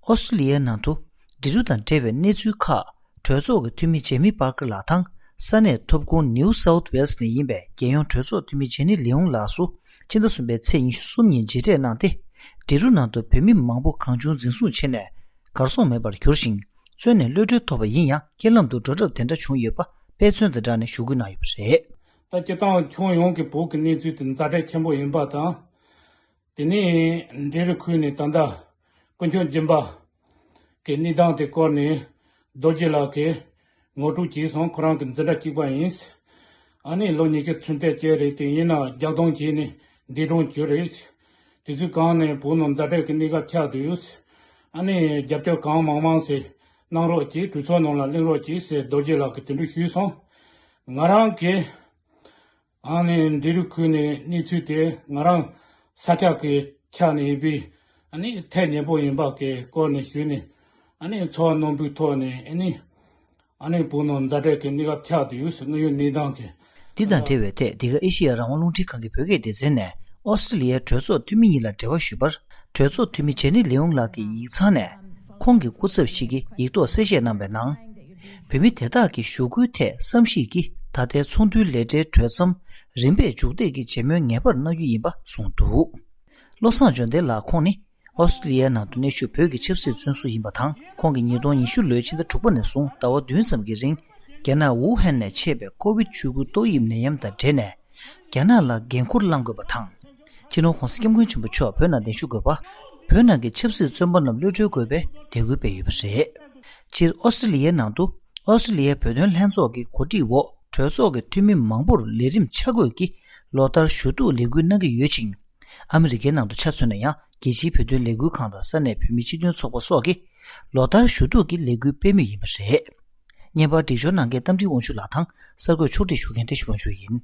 ཨོ་སི་ཀྲི་ལི་ཡའི་ནང་དུ་འབྲི་རུ་དང་འབྲེལ་བའི་གནས་ཚུལ་ཁག་གྲོས་ཚོགས་ཀྱི་འཐུས་མི་ཇེ་མི་པར་ཀར་ལགས་དང་། ས་གནས་ཐོབ་ཁུངས་ནིའུ་སའུཐ་ཝེལ་སི་ནས་ཡིན་པའི་རྒྱལ་ཡོངས་གྲོས་ཚོགས་འཐུས་མི་ཇེ་ནི་ལི་ཡོང་ལགས་སུ་ཕྱི་ཟླ་གསུམ་པའི་ཚེས་ཉི་ཤུ་གསུམ་ཉིན་མཇལ་འཕྲད་གནང་སྟེ། འབྲི་རུ་ནང་དུ་བོད་མི་མང་པོ་གང་བྱུང་འཛིན་བཟུང་བྱས་ནས་གར་སོང་མེད་པར་གྱུར་ཞིང་། བཙོན་ནས་གློད་གྲོལ་ཐོབ་པ་ཡིན་ཡང་། རྐྱེན་ལམ་དུ་འགྲོ་གྲབས་དེ་འདྲ་བྱུང་ཡོད་པ་དཔེ་མཚོན་དང་སྦྲགས་ནས་ཞུ་སྐུལ་གནང་ཡོད་པ་རེད། ད་སྤྱིར་བཏང་ཁྱོན་ཡོངས་ཀྱི་བོད་ཀྱི་གནས་ཚུལ་དེ་ཛ་དྲག་ཆེན་པོ་ཡིན་པ་དང་། དེ་ནས་འབྲི་རུ་ཁུལ་ནས་ད་ལྟ་དཀོན་མཆོག་སྦྱིན་པ་གི་གནས་སྟངས་དེ་སྐོར་ནས་རྡོ་རྗེ་ལགས་ཀྱིས་ངོ་སྤྲོད་བྱས་སོང་། ཁོ་རང་གི་འཛིན་གྲྭ་གཅིག་པ་ཡིན། ཨ་ནི་ལོ་ཉི་ཤུ་ཚུན་ཚོད་ཅིག་རེད་དེ། ཡིན་ན་རྒྱག་སྟངས་བྱས་ནས་འདས་གྲོངས་གྱུར་རེད། དུས་ཚོད་གང་ནས་བོད་ནང་ཛ་དྲག་གི་གནས་སྐབས་ཆགས་འདུག་ཨ་ནི་རྒྱབ་སྐྱོར་གང་མང་མང་ཞིག་གནང་རོགས་གྱིས། གྲོས་ཚོགས་ནང་ལ་གླེང་རོགས་གྱིས་ཟེར་རྡོ་རྗེ་ལགས་ཀྱིས་དེ་འདྲ་ཞུས་སོང་། ང་རང་གིས་ཨ་ནི་འབྲི་རུ་ཁུལ་ནས་གནས་ཚུལ་དེ་ང་རང་ས་ཆ་གི་ཆ་ནས་ཡིན་པས། ཨ་ནི་ཐད་ཉེ་པོ་ཡིན་པ་གི་སྐོར་ནས་ཞུས་ནས། ཨ་ནི་ཚོར་བ་རྣོན་པོའི་ཐོག་ནས། ཨ་ནི་ཨ་ནི་བོད་ནང་ཛ་དྲག་གི་གནས་སྐབས་ཆགས་བསྡད་ཡོད་ཟེར། དངོས་ཡོད་གནས་སྟངས་ཀྱི། འདི་དང་འབྲེལ་བའི་ཐད། འདི་ག་ཨེ་ཤེ་ཡ་རང་དབང་རླུང་འཕྲིན་ཁང་གི་བོད་སྐད་སྡེ་ཚན་ནས་ཨོ་སི་ཀྲི་ལི་ཡའི་གྲོས་ཚོགས་འཐུས་མི་གཉིས་ལ་འབྲེལ་བ་ཞུས་པར། གྲོས་ཚོགས་འཐུས་མི་ཇེ་ནི་ལི་ཡོང་ལགས་ཀྱི་ཡིག་ཚང་ནས། ཁོང་གི་སྐུ་ཚབ་ཞིག་གིས་ཡིག་ཐོག་གསལ་བཤད་གནང་བའི་ནང་། བོད་མི་དེ་དག་གི་ཞུ་སྐུལ་ཐད་བསམ་གཞིག་གིས། ད་ལྟའི་ཚོགས་འདུའི་ལས་གྲྭའི་གྲོས་འཆམ་རིམ་པས་མཇུག་སྡེབ་ཀྱི་བརྗེ་སྨོན་ངེས་པར་གནང་རྒྱུ་ཡིན་པ་གསུངས་འདུག། བློ་བཟང་འཇམ་དཔལ་ལགས་ཁོང་ནི། ཨོ་སི་ཀྲི་ལི་ཡའི་ནང་དུ་གནས་བཞུགས་བོད་ཀྱི་ཆབ་སྲིད་བཙོན་ཟུར་ཡིན་པ་དང་། ཁོང་གིས་ཉིས་སྟོང་ཉི་ཤུ་ལོའི་ཕྱི་ཟླ་དྲུག་པ་ནས་བཟུང་ཟླ་བ་བདུན་ཙམ་གྱི་རིང་། རྒྱ་ནག་ཝུ་ཧན་ནས་མཆེད་པའི་ཀོ་བིད་ཆུ་ཁུལ་ཏོག་དབྱིབས་ནད་ཡམས་དང་འབྲེལ་ནས། རྒྱ་ནག་ལ་འགན་འཁུར་བླང་དགོས་པ་དང་། སྤྱི་ནོར་༧གོང་ས་༧སྐྱབས་མགོན་ཆེན་པོ་མཆོག་བོད་ནང་གདན་ཞུ་དགོས་པ། བོད་ནང་གི་ཆབ་སྲིད་བཙོན་པ་རྣམས་གློད་གྲོལ་དགོས་པའི་དད་གུས་སྤེལ་ཡོད་པ་རེད། སྤྱིར་ཨོ་སི་ཀྲི་ལི་ཡའི་ནང་དུ། ཨོ་སི་ཀྲི་ལི་ཡའི་བོད་དོན་ལྷན་ཚོགས་ཀྱི་གོ་སྒྲིག་འོག་གྲོས་ཚོགས་ཀྱི་འཐུས་མི་མང་པོར་ལས་རིམ་ཆ་བགོས་ཀྱིས་ལོ་ལྟར་ཞུ་གཏུག་ལས་འགུལ་གནང་གི་ཡོད་ཅིང་། ཨ་མི་རི་ཀའི་ནང་དུ་ཆ་མཚོན་ན་ཡང་། རྒྱལ་སྤྱིའི་བོད་དོན་ལས་འགུལ་ཁང་དང་ས་གནས་བོད་མིའི་སྤྱི་མཐུན་ཚོགས་པ་སོགས་ཀྱིས་ལོ་ལྟར་ཞུ་གཏུག་གི་ལས་འགུལ་སྤེལ་མུས་ཡིན་པ་རེད། བརྙན་པར་སྒྲིག་སྦྱོར་གནང་མཁན་རྟ་མགྲིན་དབང་ཕྱུག་ལགས་དང་གསར་འགོད་ཕྱོགས་སྒྲིག་ཞུ་མཁན་བཀྲ་ཤིས་དབང་ཕྱུག་ཡིན།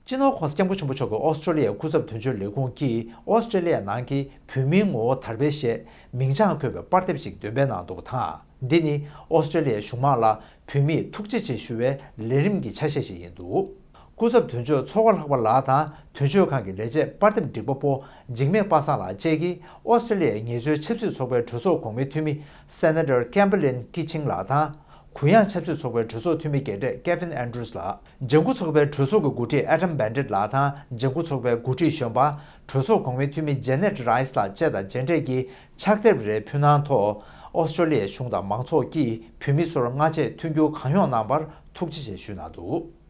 སྤྱི་ནོར་༧གོང་ས་༧སྐྱབས་མགོན་ཆེན་པོ་མཆོག་གིས་ཨོ་སི་ཀྲི་ལི་ཡའི་སྐུ་ཚབ་དོན་གཅོད་ལས་ཁུངས་ཀྱིས་ཨོ་སི་ཀྲི་ལི་ཡ་ནང་གི་བོད་མིའི་ངོ་བོ་དར་སྤེལ་ཞེས་མིང་བྱང་འཁོད་པའི་པར་དེབ་ཞིག་འདོན་སྤེལ་གནང་འདུག་པ་དང་། འདི་ནི་ཨོ་སི་ཀྲི་ལི་ཡའི་གཞུང་མང་ལ་བོད་མིས་ཐུགས་རྗེ་ཆེ་ཞུ་བའི་ལས་རིམ་གྱི་ཆ་ཤས་ཤིག་ཡིན་འདུག། སྐུ་ཚབ་དོན་གཅོད་མཚོ་སྒོ་ལྷག་པ་ལགས་དང་དོན་གཅོད་ཁང་གི་ལས་བྱེད་པར་དེབ་སྒྲིག་པ་པོ་འཇིགས་མེད་པ་སངས་ལགས་བཅས་ཀྱིས་ཨོ་སི་ཀྲི་ལི་ཡའི་ངལ་རྩོལ་ཆབ་སྲིད་ཚོགས་པའི་གྲོས་ཚོགས་གོང་མའི་འཐུས་མི་སེ་ནེ་ཊར་ཀེམ་བྷར་ལིན་ཀི་ཆིང་ལགས་དང་། གུ་ཡངས་ཆབ་སྲིད་ཚོགས་པའི་གྲོས་ཚོགས་འཐུས་མི་རྒན་གྲས་ཀེ་ཝིན་ཨན་ཌྲུས་ལགས། ལྗང་ཁུ་ཚོགས་པའི་གྲོས་ཚོགས་ཀྱི་འགོ་ཁྲིད་ཨེ་ཌམ་བྷེན་ཌེད་ལགས་དང་། ལྗང་ཁུ་ཚོགས་པའི་འགོ་ཁྲིད་གཞོན་པ་གྲོས་ཚོགས་གོང་མའི་འཐུས་མི་ཇེ་ནེད་རའི་སི་ལགས་བཅས་དང་མཇལ་འཕྲད་ཀྱིས་ཕྱག་དེབ་རེ་ཕུལ་གནང་ཐོག་ཨོ་སི་ཀྲི་ལི་ཡའི་གཞུང་དང་མང་ཚོགས་ཀྱིས་བོད་མི་ཚོར་སྔ་རྗེས་མཐུན་འགྱུར་གང་ཡོང་གནང་བར་ཐུགས་རྗེ་ཆེ་ཞུས་གནང་འདུག།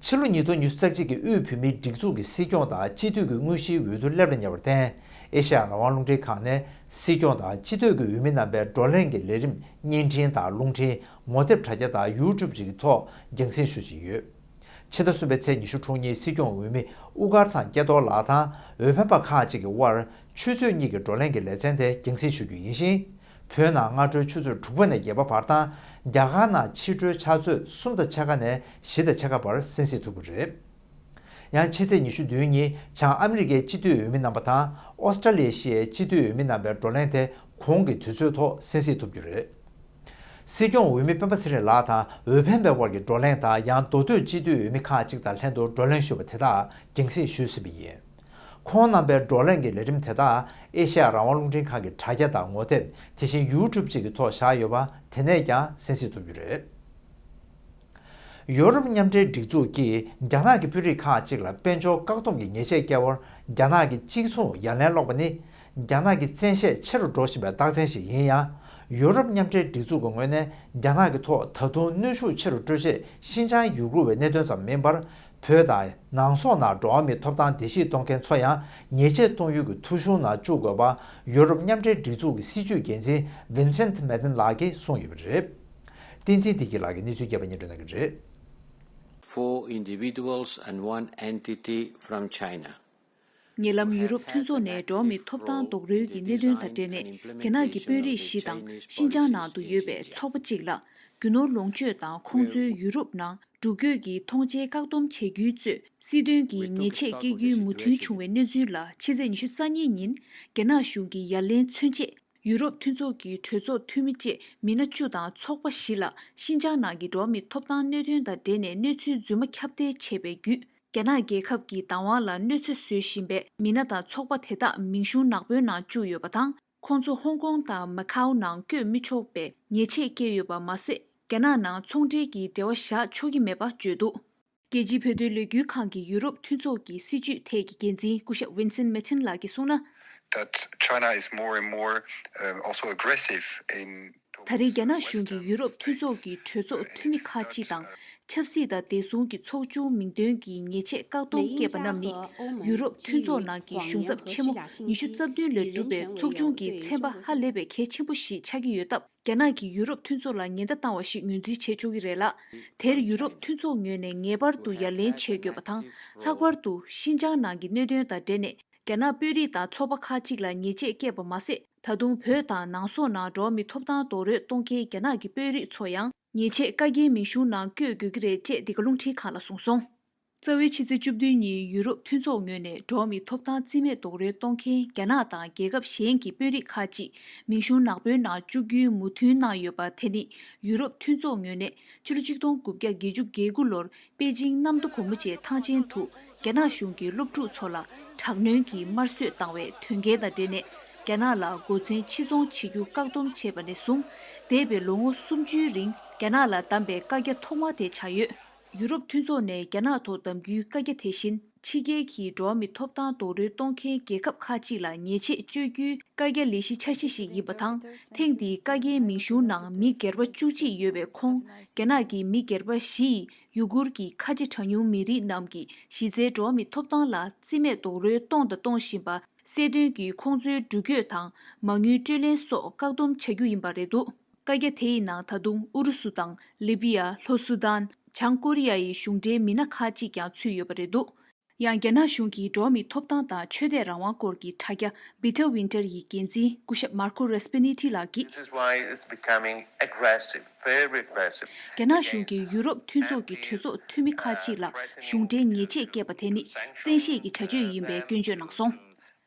ཕྱི་ལོ་ཉིས་སྟོང་ཉི་ཤུ་རྩ་གཅིག་གི་དབུས་བོད་མིའི་སྒྲིག་འཛུགས་ཀྱི་སྲིད་སྐྱོང་དང་སྤྱི་འཐུས་ཀྱི་དངོས་གཞིའི་འོས་བསྡུ་སླེབས་ལ་ཉེ་བར་བརྟེན། ཨེ་ཤ་ཡ་རང་དབང་རླུང་འཕྲིན་ཁང་ནས་སྲིད་སྐྱོང་དང་སྤྱི་འཐུས་ཀྱི་འོས་མི་རྣམ་པའི་བགྲོ་གླེང་གི་ལས་རིམ་བརྙན་འཕྲིན་དང་རླུང་འཕྲིན། ངོ་དེབ་དྲ་རྒྱ་དང་ཡུ་ཊུབ་བཅས་ཀྱི་ཐོག་རྒྱང་སྲིང་ཞུ་བཞིན་ཡོད། ཕྱི་ཟླ་གསུམ་པའི་ཚེས་ཉི་ཤུ་དྲུག་ཉིན་སྲིད་སྐྱོང་འོས་མི་དབུ་དཀར་ཚང་སྐྱ་རྡོར་ལགས་དང་འོས་འཕེན་པ་ཁག་ཅིག་གི་དབར་ཆུ་ཚོད་གཉིས་ཀྱི་བགྲོ་གླེང་གི་ལེ་ཚན་དེ་རྒྱང་སྲིང་ཞུ་རྒྱུ་ཡིན་ཞིང་། བོད་ནང་སྔ་དྲོའི་ཆུ་ཚོད་དྲུག་པ་ནས་བརྒྱད་པ་བར་དང་། རྒྱ་གར་ནང་ཕྱི་དྲོའི་ཆུ་ཚོད་གསུམ་དང་ཕྱེད་ཀ་ནས་བཞི་དང་ཕྱེད་ཀ་བར་གསན་གཟིགས་ཐུབ་ཀྱི་རེད། ཡང་ཕྱི་ཚེས་ཉི་ཤུ་བདུན་ཉིན་བྱང་ཨ་མི་རི་ཀའི་སྤྱི་འཐུས་འོས་མི་རྣམ་པ་དང་། ཨོ་སི་ཀྲ་ལི་ཡ་ཤི་ཡའི་སྤྱི་འཐུས་འོས་མི་རྣམ་པའི་བགྲོ་གླེང་དེ་གོང་གི་དུས་ཚོད་ཐོག་གསན་གཟིགས་ཐུབ་རྒྱུ་རེད། སྲིད་སྐྱོང་འོས་མི་སྤེན་པ་ཚེ་རིང་ལགས་དང་འོས་འཕེན་པའི་དབར་གྱི་བགྲོ་གླེང་དང་། ཡང་མདོ་སྟོད་སྤྱི་འཐུས་འོས་མི་ཁག་ཅིག་དང་ལྷན་དུ་བགྲོ་གླེང་ཞུས་པ་དེ་དག་རྒྱང་སྲིང་ཞུས་ཟིན་པ་ཡིན། ཁོང་རྣམ་པའི་བགྲོ་གླེང་གི་ལས་རིམ་དེ་དག་ཨེ་ཤ་ཡ་རང་དབང་རླུང་འཕྲིན་ཁང་གི་དྲ་རྒྱ་དང་ངོ་དེབ། དེ་བཞིན་ཡུ་ཊུབ་བཅས་ཀྱི་ཐོག་བཞག་ཡོད་པ་དེ་ནས་ཀྱང་གསན་གཟིགས་ཐུབ་རྒྱུ་རེད། ཡོ་རོབ་མཉམ་འབྲེལ་སྒྲིག་འཛུགས་ཀྱིས་རྒྱ་ནག་གི་དཔོན་རིགས་ཁག་ཅིག་ལ་དཔལ་འབྱོར་བཀག་སྡོམ་གྱི་ཉེས་ཆད་བཀལ་བར་རྒྱ་ནག་གིས་གཅིག་མཚུངས་ཡ་ལན་སློག་པ་ནི། རྒྱ་ནག་གི་བཙན་ཤེད་ཆེ་རུ་འགྲོ་བཞིན་པའི་རྟགས་མཚན་ཞིག་ཡིན་ཡང་། ཡོ་རོབ་མཉམ་འབྲེལ་སྒྲིག་འཛུགས་ཀྱི་ངོས་ནས་རྒྱ་ནག་གི་ཐོག་ད་དུང་གནོན་ཤུགས་ཆེ་རུ་སྤྲོད་ཆེད་ཤིན་ཅང་ཡུ་གུར་བའི་གནད་དོན་ཙམ་མིན་པར། བོད་དང་ནང་སོག་ནང་འགྲོ་བ་མིའི་ཐོབ་ཐང་བརྡལ་བཤིག་གཏོང་མཁན་ཚོ་ཡང་ཉེས་ཆད་གཏོང་ཡུལ་གྱི་ཐོ་གཞུང་ནང་བཅུག་དགོས་པ། ཡོ་རོབ་མཉམ་འབྲེལ་སྒྲིག་འཛུགས་ཀྱི་སྲིད་བྱུས་འགན་འཛིན་Vincent Metten་ལགས་ཀྱིས་གསུངས་ཡོད་པ་རེད། བསྟན་འཛིན་བདེ་སྐྱིད་ལགས་ཀྱིས་གནས་ཚུལ་རྒྱས་པ་སྙན་སྒྲོན་གནང་གི་རེད། Four individuals and one entity from China. ཉེ་ལམ་ཡུ་རོབ་མཐུན་ཚོགས་ནས་འགྲོ་བ་མིའི་ཐོབ་ཐང་རྡོག་རོལ་གྱི་གནད་དོན་དང་འབྲེལ་ནས། རྒྱ་ནག་གི་དཔོན་རིགས་བཞི་དང་ཤིན་ཅང་ནང་དུ་ཡོད་པའི་ཚོགས་པ་གཅིག་ལ་རྒྱུ་ནོར་ལོངས་སྤྱོད་དང་ཁོང་ཚོའི་ཡུ་རོབ་ནང་འགྲོ་སྐྱོད་ཀྱི་ཐོངས་མཆན་བཀག་སྡོམ་བྱ་རྒྱུའི་གཙོས་སྲིད་དོན་གྱི་ཉེས་ཆད་བཀལ་རྒྱུའི་མོས་མཐུན་བྱུང་བའི་གནས་ཚུལ་ལ། ཕྱི་ཚེས་ཉི་ཤུ་རྩ་གཉིས་ཉིན་རྒྱ་ནག་གཞུང་གིས་ཡ་ལན་མཚོན་ཆེད། ཡུ་རོབ་མཐུན་ཚོགས་ཀྱི་གྲོས་ཚོགས་འཐུས་མི་བཅས་མི་སྣ་བཅུ་དང་ཚོགས་པ་བཞི་ལ་ཤིན་ཅང་ནང་གི་འགྲོ་བ་མིའི་ཐོབ་ཐང་གནད་དོན་དང་འབྲེལ་ནས་གནས་ཚུལ་རྫུན་མ་ཁྱབ་གདལ་བྱས་པའི་བརྒྱུད། རྒྱ་ནག་རྒྱལ་ཁབ་ཀྱི་བདག་དབང་ལ་གནོད་འཚེ་བཟོ་བཞིན་པའི་མི་སྣ་དང་ཚོགས་པ་དེ་དག་མིང་གཞུང་ནག་པོའི་ནང་བཅུག་ཡོད་པ་དང་། ཁོང་ཚོ་ཧོང་ཀོང་དང་མ་ཁའོ་ནང་བསྐྱོད་མི་ཆོག་པའི་ཉེས་ཆད་བཀལ་ཡོད་པ་མ་ཟད། རྒྱ་ནག་ནང་ཚོང་འབྲེལ་གྱི་འབྲེལ་བ་བཞག་ཆོག་གི་མེད་པ་བརྗོད་འདུག། རྒྱལ་སྤྱིའི་བོད་དོན་ལས་འགུལ་ཁང་གི་ཡུ་རོབ་མཐུན་ཚོགས་ཀྱི་སྲིད་བྱུས་ཐད་ཀྱི་འགན་འཛིན་སྐུ་ཞབས་Vincent Metten་ལགས་ཀྱིས་གསུངས་ན། That China is more and more, um, also aggressive in ད་རེས་རྒྱ་ནག་གཞུང་གིས་ཡུ་རོབ་མཐུན་ཚོགས་ཀྱི་གྲོས་ཚོགས་འཐུས་མི་ཁག་ཅིག་དང་ཆབ་སྲིད་དང་བདེ་སྲུང་གི་ཚོགས་ཆུང་མིང་འདོན་གྱི་ཉེས་ཆད་བཀག་སྡོམ་བཀལ་པ་རྣམས་ནི། ཡུ་རོབ་མཐུན་ཚོགས་ནང་གི་གཞུང་ཚབ་ཆེན་མོ་ཉི་ཤུ་རྩ་བདུན་ལས་གྲུབ་པའི་ཚོགས་ཆུང་གི་ཚན་པ་ཧ་ལས་པའི་གལ་ཆེན་པོ་ཞིག་ཆགས་ཀྱི་ཡོད་སྟབས། རྒྱ་ནག་གིས་ཡུ་རོབ་མཐུན་ཚོགས་ལ་ཉེན་བརྡ་བཏང་བ་ཞིག་ངོས་འཛིན་བྱེད་ཆོག་གི་རེད་ལ། དེར་ཡུ་རོབ་མཐུན་ཚོགས་ངོས་ནས་ངེས་པར་དུ་ཡ་ལན་བྱེད་དགོས་པ་དང་། ལྷག་པར་དུ་ཤིན་ཅང་ནང་གི་གནད་དོན་དང་འབྲེལ་ནས། རྒྱ་ནག་དཔོན་རིགས་དང་ཚོགས་པ་ཁག་ཅིག་ལ་ཉེས་ཆད་བཀལ་བ་མ་ཟད། ད་དུང་བོད་དང་ནང་སོག་ནང་འགྲོ་བ་མིའི་ཐོབ་ཐང་རྡོག་རོལ་གཏོང་མཁན་རྒྱ་ནག་གི་དཔོན་རིགས་ཚོ་ཡང་ཉེས་ཆད་བཀག་རྒྱའི་མིང་གཞུང་ནང་བཀོད་དགོས་ཀྱི་རེད་ཅེས་འདི་ག་རླུང་འཕྲིན་ཁང་ལ་གསུངས་སོང་། རྩ་བའི་ཕྱི་ཚེས་བཅུ་བདུན་ཉིན་ཡུ་རོབ་མཐུན་ཚོགས་ངོས་ནས་འགྲོ་བ་མིའི་ཐོབ་ཐང་རྩིས་མེད་རྡོག་རོལ་གཏོང་མཁན་རྒྱ་ནག་དང་རྒྱལ་ཁབ་གཞན་གྱི་དཔོན་རིགས་ཁག་ཅིག་མིང་གཞུང་ནག་པོའི་ནང་བཅུག་རྒྱུའི་མོས་མཐུན་གནང་ཡོད་པ་དེ་ནི་ཡུ་རོབ་མཐུན་ཚོགས་ངོས་ནས་ཕྱི་ལོ་ཆིག་སྟོང་དགུ་བརྒྱ་བརྒྱད་ཅུ་གྱ་དགུ་ལོར་པེ་ཅིང་གནམ་བདེ་སྒོ་མོ་ཆེའི་ཐང་ཆེན་དུ་རྒྱ་ནག་གཞུང་གིས་སློབ་ཕྲུག་ཚོ་ལ་དྲག་གནོན་གྱིས་དམར་གསོད་བཏང་བའི་དོན་རྐྱེན་དང་འབྲེལ་ནས། རྒྱ་ནག་ལ་མགོ་འཛིན་ཕྱིར་ཚོང་བྱེད་རྒྱུ་བཀག་སྡོམ་བྱས་པ་ནས་བཟུང་འདས་པའི་ལོ་ངོ་སུམ་ཅུའི་རིང་རྒྱ་ནག་ལ་བདམས་པའི་བཀའ་རྒྱ་ཐོག་མ་དེ་ཆགས་ཡོད། ཡུ་རོབ་མཐུན་ཚོགས་ནས་རྒྱ་ནག་ཐོག་བདམས་རྒྱུའི་བཀའ་རྒྱ་དེ་བཞིན་ ཕྱི་རྒྱལ་གྱི་འགྲོ་བ་མིའི་ཐོབ་ཐང་རྡོག་རོལ་གཏོང་མཁན་རྒྱལ་ཁབ་ཁག་ཅིག་ལ་ཉེས་ཆད་གཅོད་རྒྱུའི་བཀའ་རྒྱ་ལས་གཞི་འཆར་གཞི་ཞིག་ཡིན་པ་དང་། ཐེངས་འདིའི་བཀའ་རྒྱའི་མིང་གཞུང་ནང་མི་སྒེར་པ་བཅུ་གཅིག་ཡོད་པའི་ཁོངས། རྒྱ་ནག་གི་མི་སྒེར་པ་བཞི་ཡིས་ཡུ་གུར་གྱི་ཁ་ཆེ་གྲངས་ཉུང་མི་རིགས་རྣམས་ཀྱི་གཞི་རྩའི་འགྲོ་བ་མིའི་ཐོབ་ཐང་ལ་རྩིས་མེད་རྡོག་རོལ་གཏོང་དང་གཏོང་བཞིན་པ་གསལ་སྟོན་གྱིས་ཁོང་ཚོའི་འགྲུལ་སྐྱོད་དང་མ་དངུལ་སྤྲོད་ལེན་སོགས་བཀག་སྡོམ་བྱ་རྒྱུ་ཡིན་པ་རེད་འདུག་བཀའ་རྒྱ་དེ་ཡི་ནང་ད་དུང་ཨུ་རུ་སུ་དང་ལི་བི་ཡ། ལྷོ་སུ་དཱན། བྱང་ཀོ་རི་ཡ་ཡི་གཞུང་འབྲེལ་མི་སྣ་ཁག་ཅིག་ཀྱང་ཚུད་ཡོད་པ་རེད་འདུག་ཡང་། རྒྱ་ནག་གཞུང་གིས་འགྲོ་བ་མིའི་ཐོབ་ཐང་དང་ཆོས་དད་རང་དབང་སྐོར་གྱི་དྲ་རྒྱ་Bitte Winter ཡི་འགན་འཛིན་སྐུ་ཞབས་Marco Raspiniti ལགས་ཀྱིས། This is why it's becoming aggressive, very aggressive. རྒྱ་ནག་གཞུང་གིས་ཡུ་རོབ་མཐུན་ཚོགས་ཀྱི་གྲོས་ཚོགས་འཐུས་མི་ཁག་ཅིག་ལ་གཞུང་འབྲེལ་ཉེས་ཆད་བཀལ་བ་དེ་ནི་བཙན་ཤེད་ཀྱི་བྱ་སྤྱོད་ཡིན་པའི་སྐྱོན་བརྗོད་གནང་སོང་།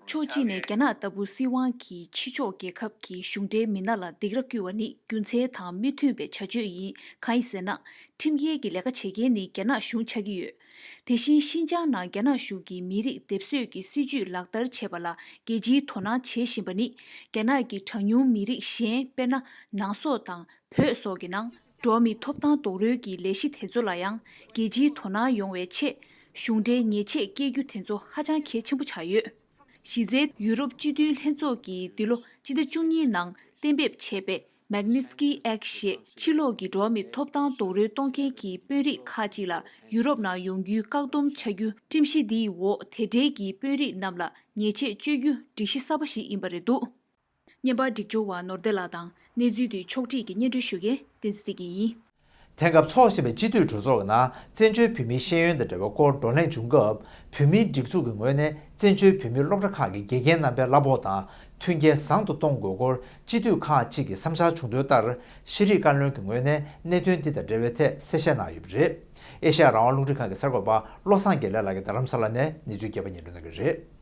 ཕྱོགས་གཅིག་ནས་རྒྱ་ནག་ལྟ་བུ་སྲིད་དབང་གིས་ཕྱི་ཕྱོགས་རྒྱལ་ཁབ་ཀྱི་གཞུང་འབྲེལ་མི་སྣ་ལ་སྡིགས་ར་བསྐུལ་བ་ནི་རྒྱུ་མཚན་དང་མི་མཐུན་པའི་བྱ་སྤྱོད་ཡིན། གང་ཡིན་ཟེར་ན། ཁྲིམས་འགལ་གྱི་ལས་ཀ་བྱེད་མཁན་ནི་རྒྱ་ནག་གཞུང་ཆགས་ཀྱི་ཡོད། དེ་བཞིན་ཤིན་ཅང་ནང་རྒྱ་ནག་གཞུང་གིས་མི་རིགས་སྡེབ་གསོད་ཀྱི་སྲིད་ཇུས་ལག་བསྟར་བྱས་པ་ལ་རྒྱལ་སྤྱིའི་དོ་སྣང་བྱེད་བཞིན་པ་ནི། རྒྱ་ནག་གི་གྲངས་ཉུང་མི་རིགས་གཞན། དཔེར་ན། ནང་སོག་དང་བོད་སོགས་ཀྱི་ནང་འགྲོ་བ་མིའི་ཐོབ་ཐང་རྡོག་རོལ་གྱི་ལས་གཞི་དེ་ཚོ་ལ་ཡང་རྒྱལ་སྤྱིའི་དོ་སྣང་ཡོང་བའི་ཆེད། གཞུང་འབྲེལ་ཉེས་ཆད་བཀལ་རྒྱུ་དེ་ཚོ་ཧ་ཅང་གལ་ཆེན་པོ་ཆགས་ཡོད། གཞི་རྩའི་ཡུ་རོབ་སྤྱི་མཐུན་ལྷན་ཚོགས་ཀྱིས་འདི་ལོ་སྤྱི་ཟླ་བཅུ་གཉིས་ནང་གཏན་འབེབས་བྱས་པའི་Magnitsky Act ཞེས་ཕྱི་ལོགས་ཀྱི་འགྲོ་བ་མིའི་ཐོབ་ཐང་རྡོག་རོལ་གཏོང་མཁན་གྱི་དཔོན་རིགས་ཁག་ཅིག་ལ་ཡུ་རོབ་ནང་ཡོང་རྒྱུའི་བཀག་སྡོམ་བྱ་རྒྱུ་ཁྲིམས་གཞི་འདིའི་འོག་དེ་འབྲེལ་གྱི་དཔོན་རིགས་རྣམས་ལ་ཉེས་ཆད་གཅོད་རྒྱུ་སྒྲིག་གཞི་གསར་པ་ཞིག་ཡིན་པ་རེད་འདུག་བརྙན་པར་སྒྲིག་སྦྱོར་བ་ནོར་བདེ་ལགས་དང་གནས་ཚུལ་དེ་ཕྱོགས་སྒྲིག་གིས་སྙན་སྒྲོན་ཞུ་མཁན་བསྟན་འཛིན་བདེ་སྐྱིད་ཡིན། དེང་སྐབས་འཚོགས་བཞིན་པའི་སྤྱི་འཐུས་གྲོས་ཚོགས་ཀྱི་ནང་བཙན་བྱོལ་བོད་མིའི་ཤེས་ཡོན་དང་འབྲེལ་བའི་སྐོར་བགྲོ་གླེང་བྱུང་སྐབས། བོད་མིའི་སྒྲིག་འཛུགས་ཀྱི་ངོས་ནས་བཙན་བྱོལ་བོད་མིའི་སློབ་གྲྭ་ཁག་གི་དགེ་རྒན་རྣམ་པའི་གླ་ཕོགས་དང་མཐུན་རྐྱེན་བཟང་དུ་གཏོང་དགོས་སྐོར་སྤྱི་འཐུས་ཁག་ཅིག་གི་བསམ་འཆར་བྱུང་དོན་ལྟར། ཤེས་རིག་བཀའ་བློན་གྱི་ངོས་ནས་གནད་དོན་འདི་དང་འབྲེལ་བའི་ཐད་གསལ་བཤད་གནང་ཡོད་པ་རེད། ཨེ་ཤ་ཡ་རང་དབང་རླུང་འཕྲིན་ཁང་གི་གསར་འགོད་པ་བློ་བཟང་དགེ་ལེགས་ལགས་ཀྱིས་རྡ་རམ་ས་ལ་ནས་གནས་ཚུལ་རྒྱས་པ་སྙན་སྒྲོན་གནང་གི་རེད།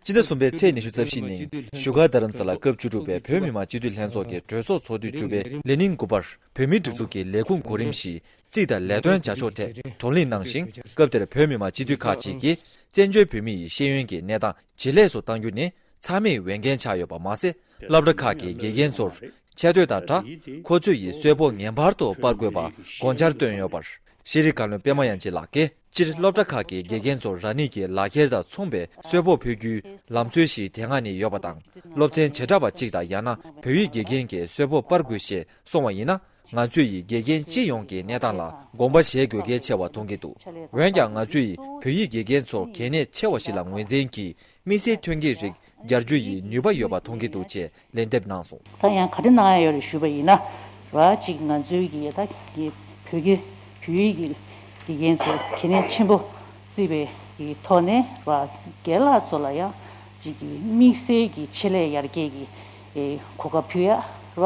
སྤྱི་ཟླ་གསུམ་པའི་ཚེས་ཉི་ཤུ་རྩ་བཞི་ཉིན་བཞུགས་སྒར་རྡ་རམ་ས་ལ་སྐབས་བཅུ་དྲུག་པའི་བོད་མི་མང་སྤྱི་འཐུས་ལྷན་ཚོགས་ཀྱི་གྲོས་ཚོགས་ཚོགས་དུས་བཅུ་པའི་ལས་ཉིན་དགུ་པར་བོད་མིའི་སྒྲིག་འཛུགས་ཀྱི་ལས་ཁུངས་གོ་རིམ་བཞི་རྩིས་དང་ལས་དོན་བྱ་ཕྱོགས་ཐད་བགྲོ་གླེང་གནང་ཞིང་། སྐབས་དེར་བོད་མི་མང་སྤྱི་འཐུས་ཁག་ཅིག་གིས་བཙན་བྱོལ་བོད་མི་ཡི་ཤེས་ཡོན་གྱི་གནས་སྟངས་ཇེ་ལེགས་སུ་གཏང་རྒྱུ་ནི་ཚང་མས་འོས་འགན་ཆགས་ཡོད་པ་མ་ཟད། སློབ་གྲྭ་ཁག་གི་དགེ་རྒན་ཚོར་ཆེ་བསྟོད་དང་སྦྲགས། ཁོ་ཚོས་ཡི་གསོལ་ཕོགས་ངེས་པར་དུ་སྤར་དགོས་པ་དགོངས་འཆར་བཏོན་ཡོད་པར། ཤེས་རིག་བཀའ་བློན་པད་མ་དབྱངས་ཅན་ལགས་ཀྱིས། སྤྱིར་སློབ་གྲྭ་ཁག་གི་དགེ་རྒན་ཚོར་རང་ཉིད་ཀྱི་ལག་འཁྱེར་དང་མཚུངས་པའི་གསོལ་ཕོགས་ཕུལ་རྒྱུའི་ལམ་སྲོལ་ཞིག་དེ་སྔ་ནས་ཡོད་པ་དང་། སློབ་ཚན་བྱེ་བྲག་པ་གཅིག་དང་ཡང་ན་བོད་ཡིག་དགེ་རྒན་གྱི་གསོལ་ཕོགས་སྤར་དགོས་ཞེས་གསུངས་པ་ཡིན་ན། ང་ཚོས་ཡི་དགེ་རྒན་སྤྱི་ཡོངས་ཀྱི་གནས་སྟངས་ལ་དགོངས་པ་བཞེས་དགོས་གལ་ཆེ་བ་མཐོང་གི་འདུག་འོན་ཀྱང་། ང་ཚོས་བོད་ཡིག་དགེ་རྒན་ཚོར་གལ་གནད་ཆེ་བ་ཞིག་ལ་ངོས་འཛིན་གྱིས། དམིགས་བསལ་མཐུན་རྐྱེན་རིགས་སྦྱར་རྒྱུ་ཡི་ནུས་པ་ཡོད་པ་མཐོང་གི་འདུག་ཅེས་ལན་འདེབས་གནང་སོང་། ད་ཡང་ག་རེ་གནང་ཡ་ཡོད་རེད་ཞུས་པ་ཡིན་ན། ར་གཅིག་ང་ཚོའི་གི་ད་གི་བོད་ཀྱི་བོད་ཡིག་གི་དགེ་རྒན་ཚོ་གལ་གནད་ཆེན་པོ་བརྩིས་པའི་གི་ཐོག་ནས་ར་རྒན་ལགས་ཚོ་ལ་ཡང་གཅིག་གི་དམིགས་བསལ་གྱི་ཆེད་ལས་ཡར་རྒྱས་ཀྱི་ཨེ་གོ་སྐབས་ཕུལ་ཡ་ར།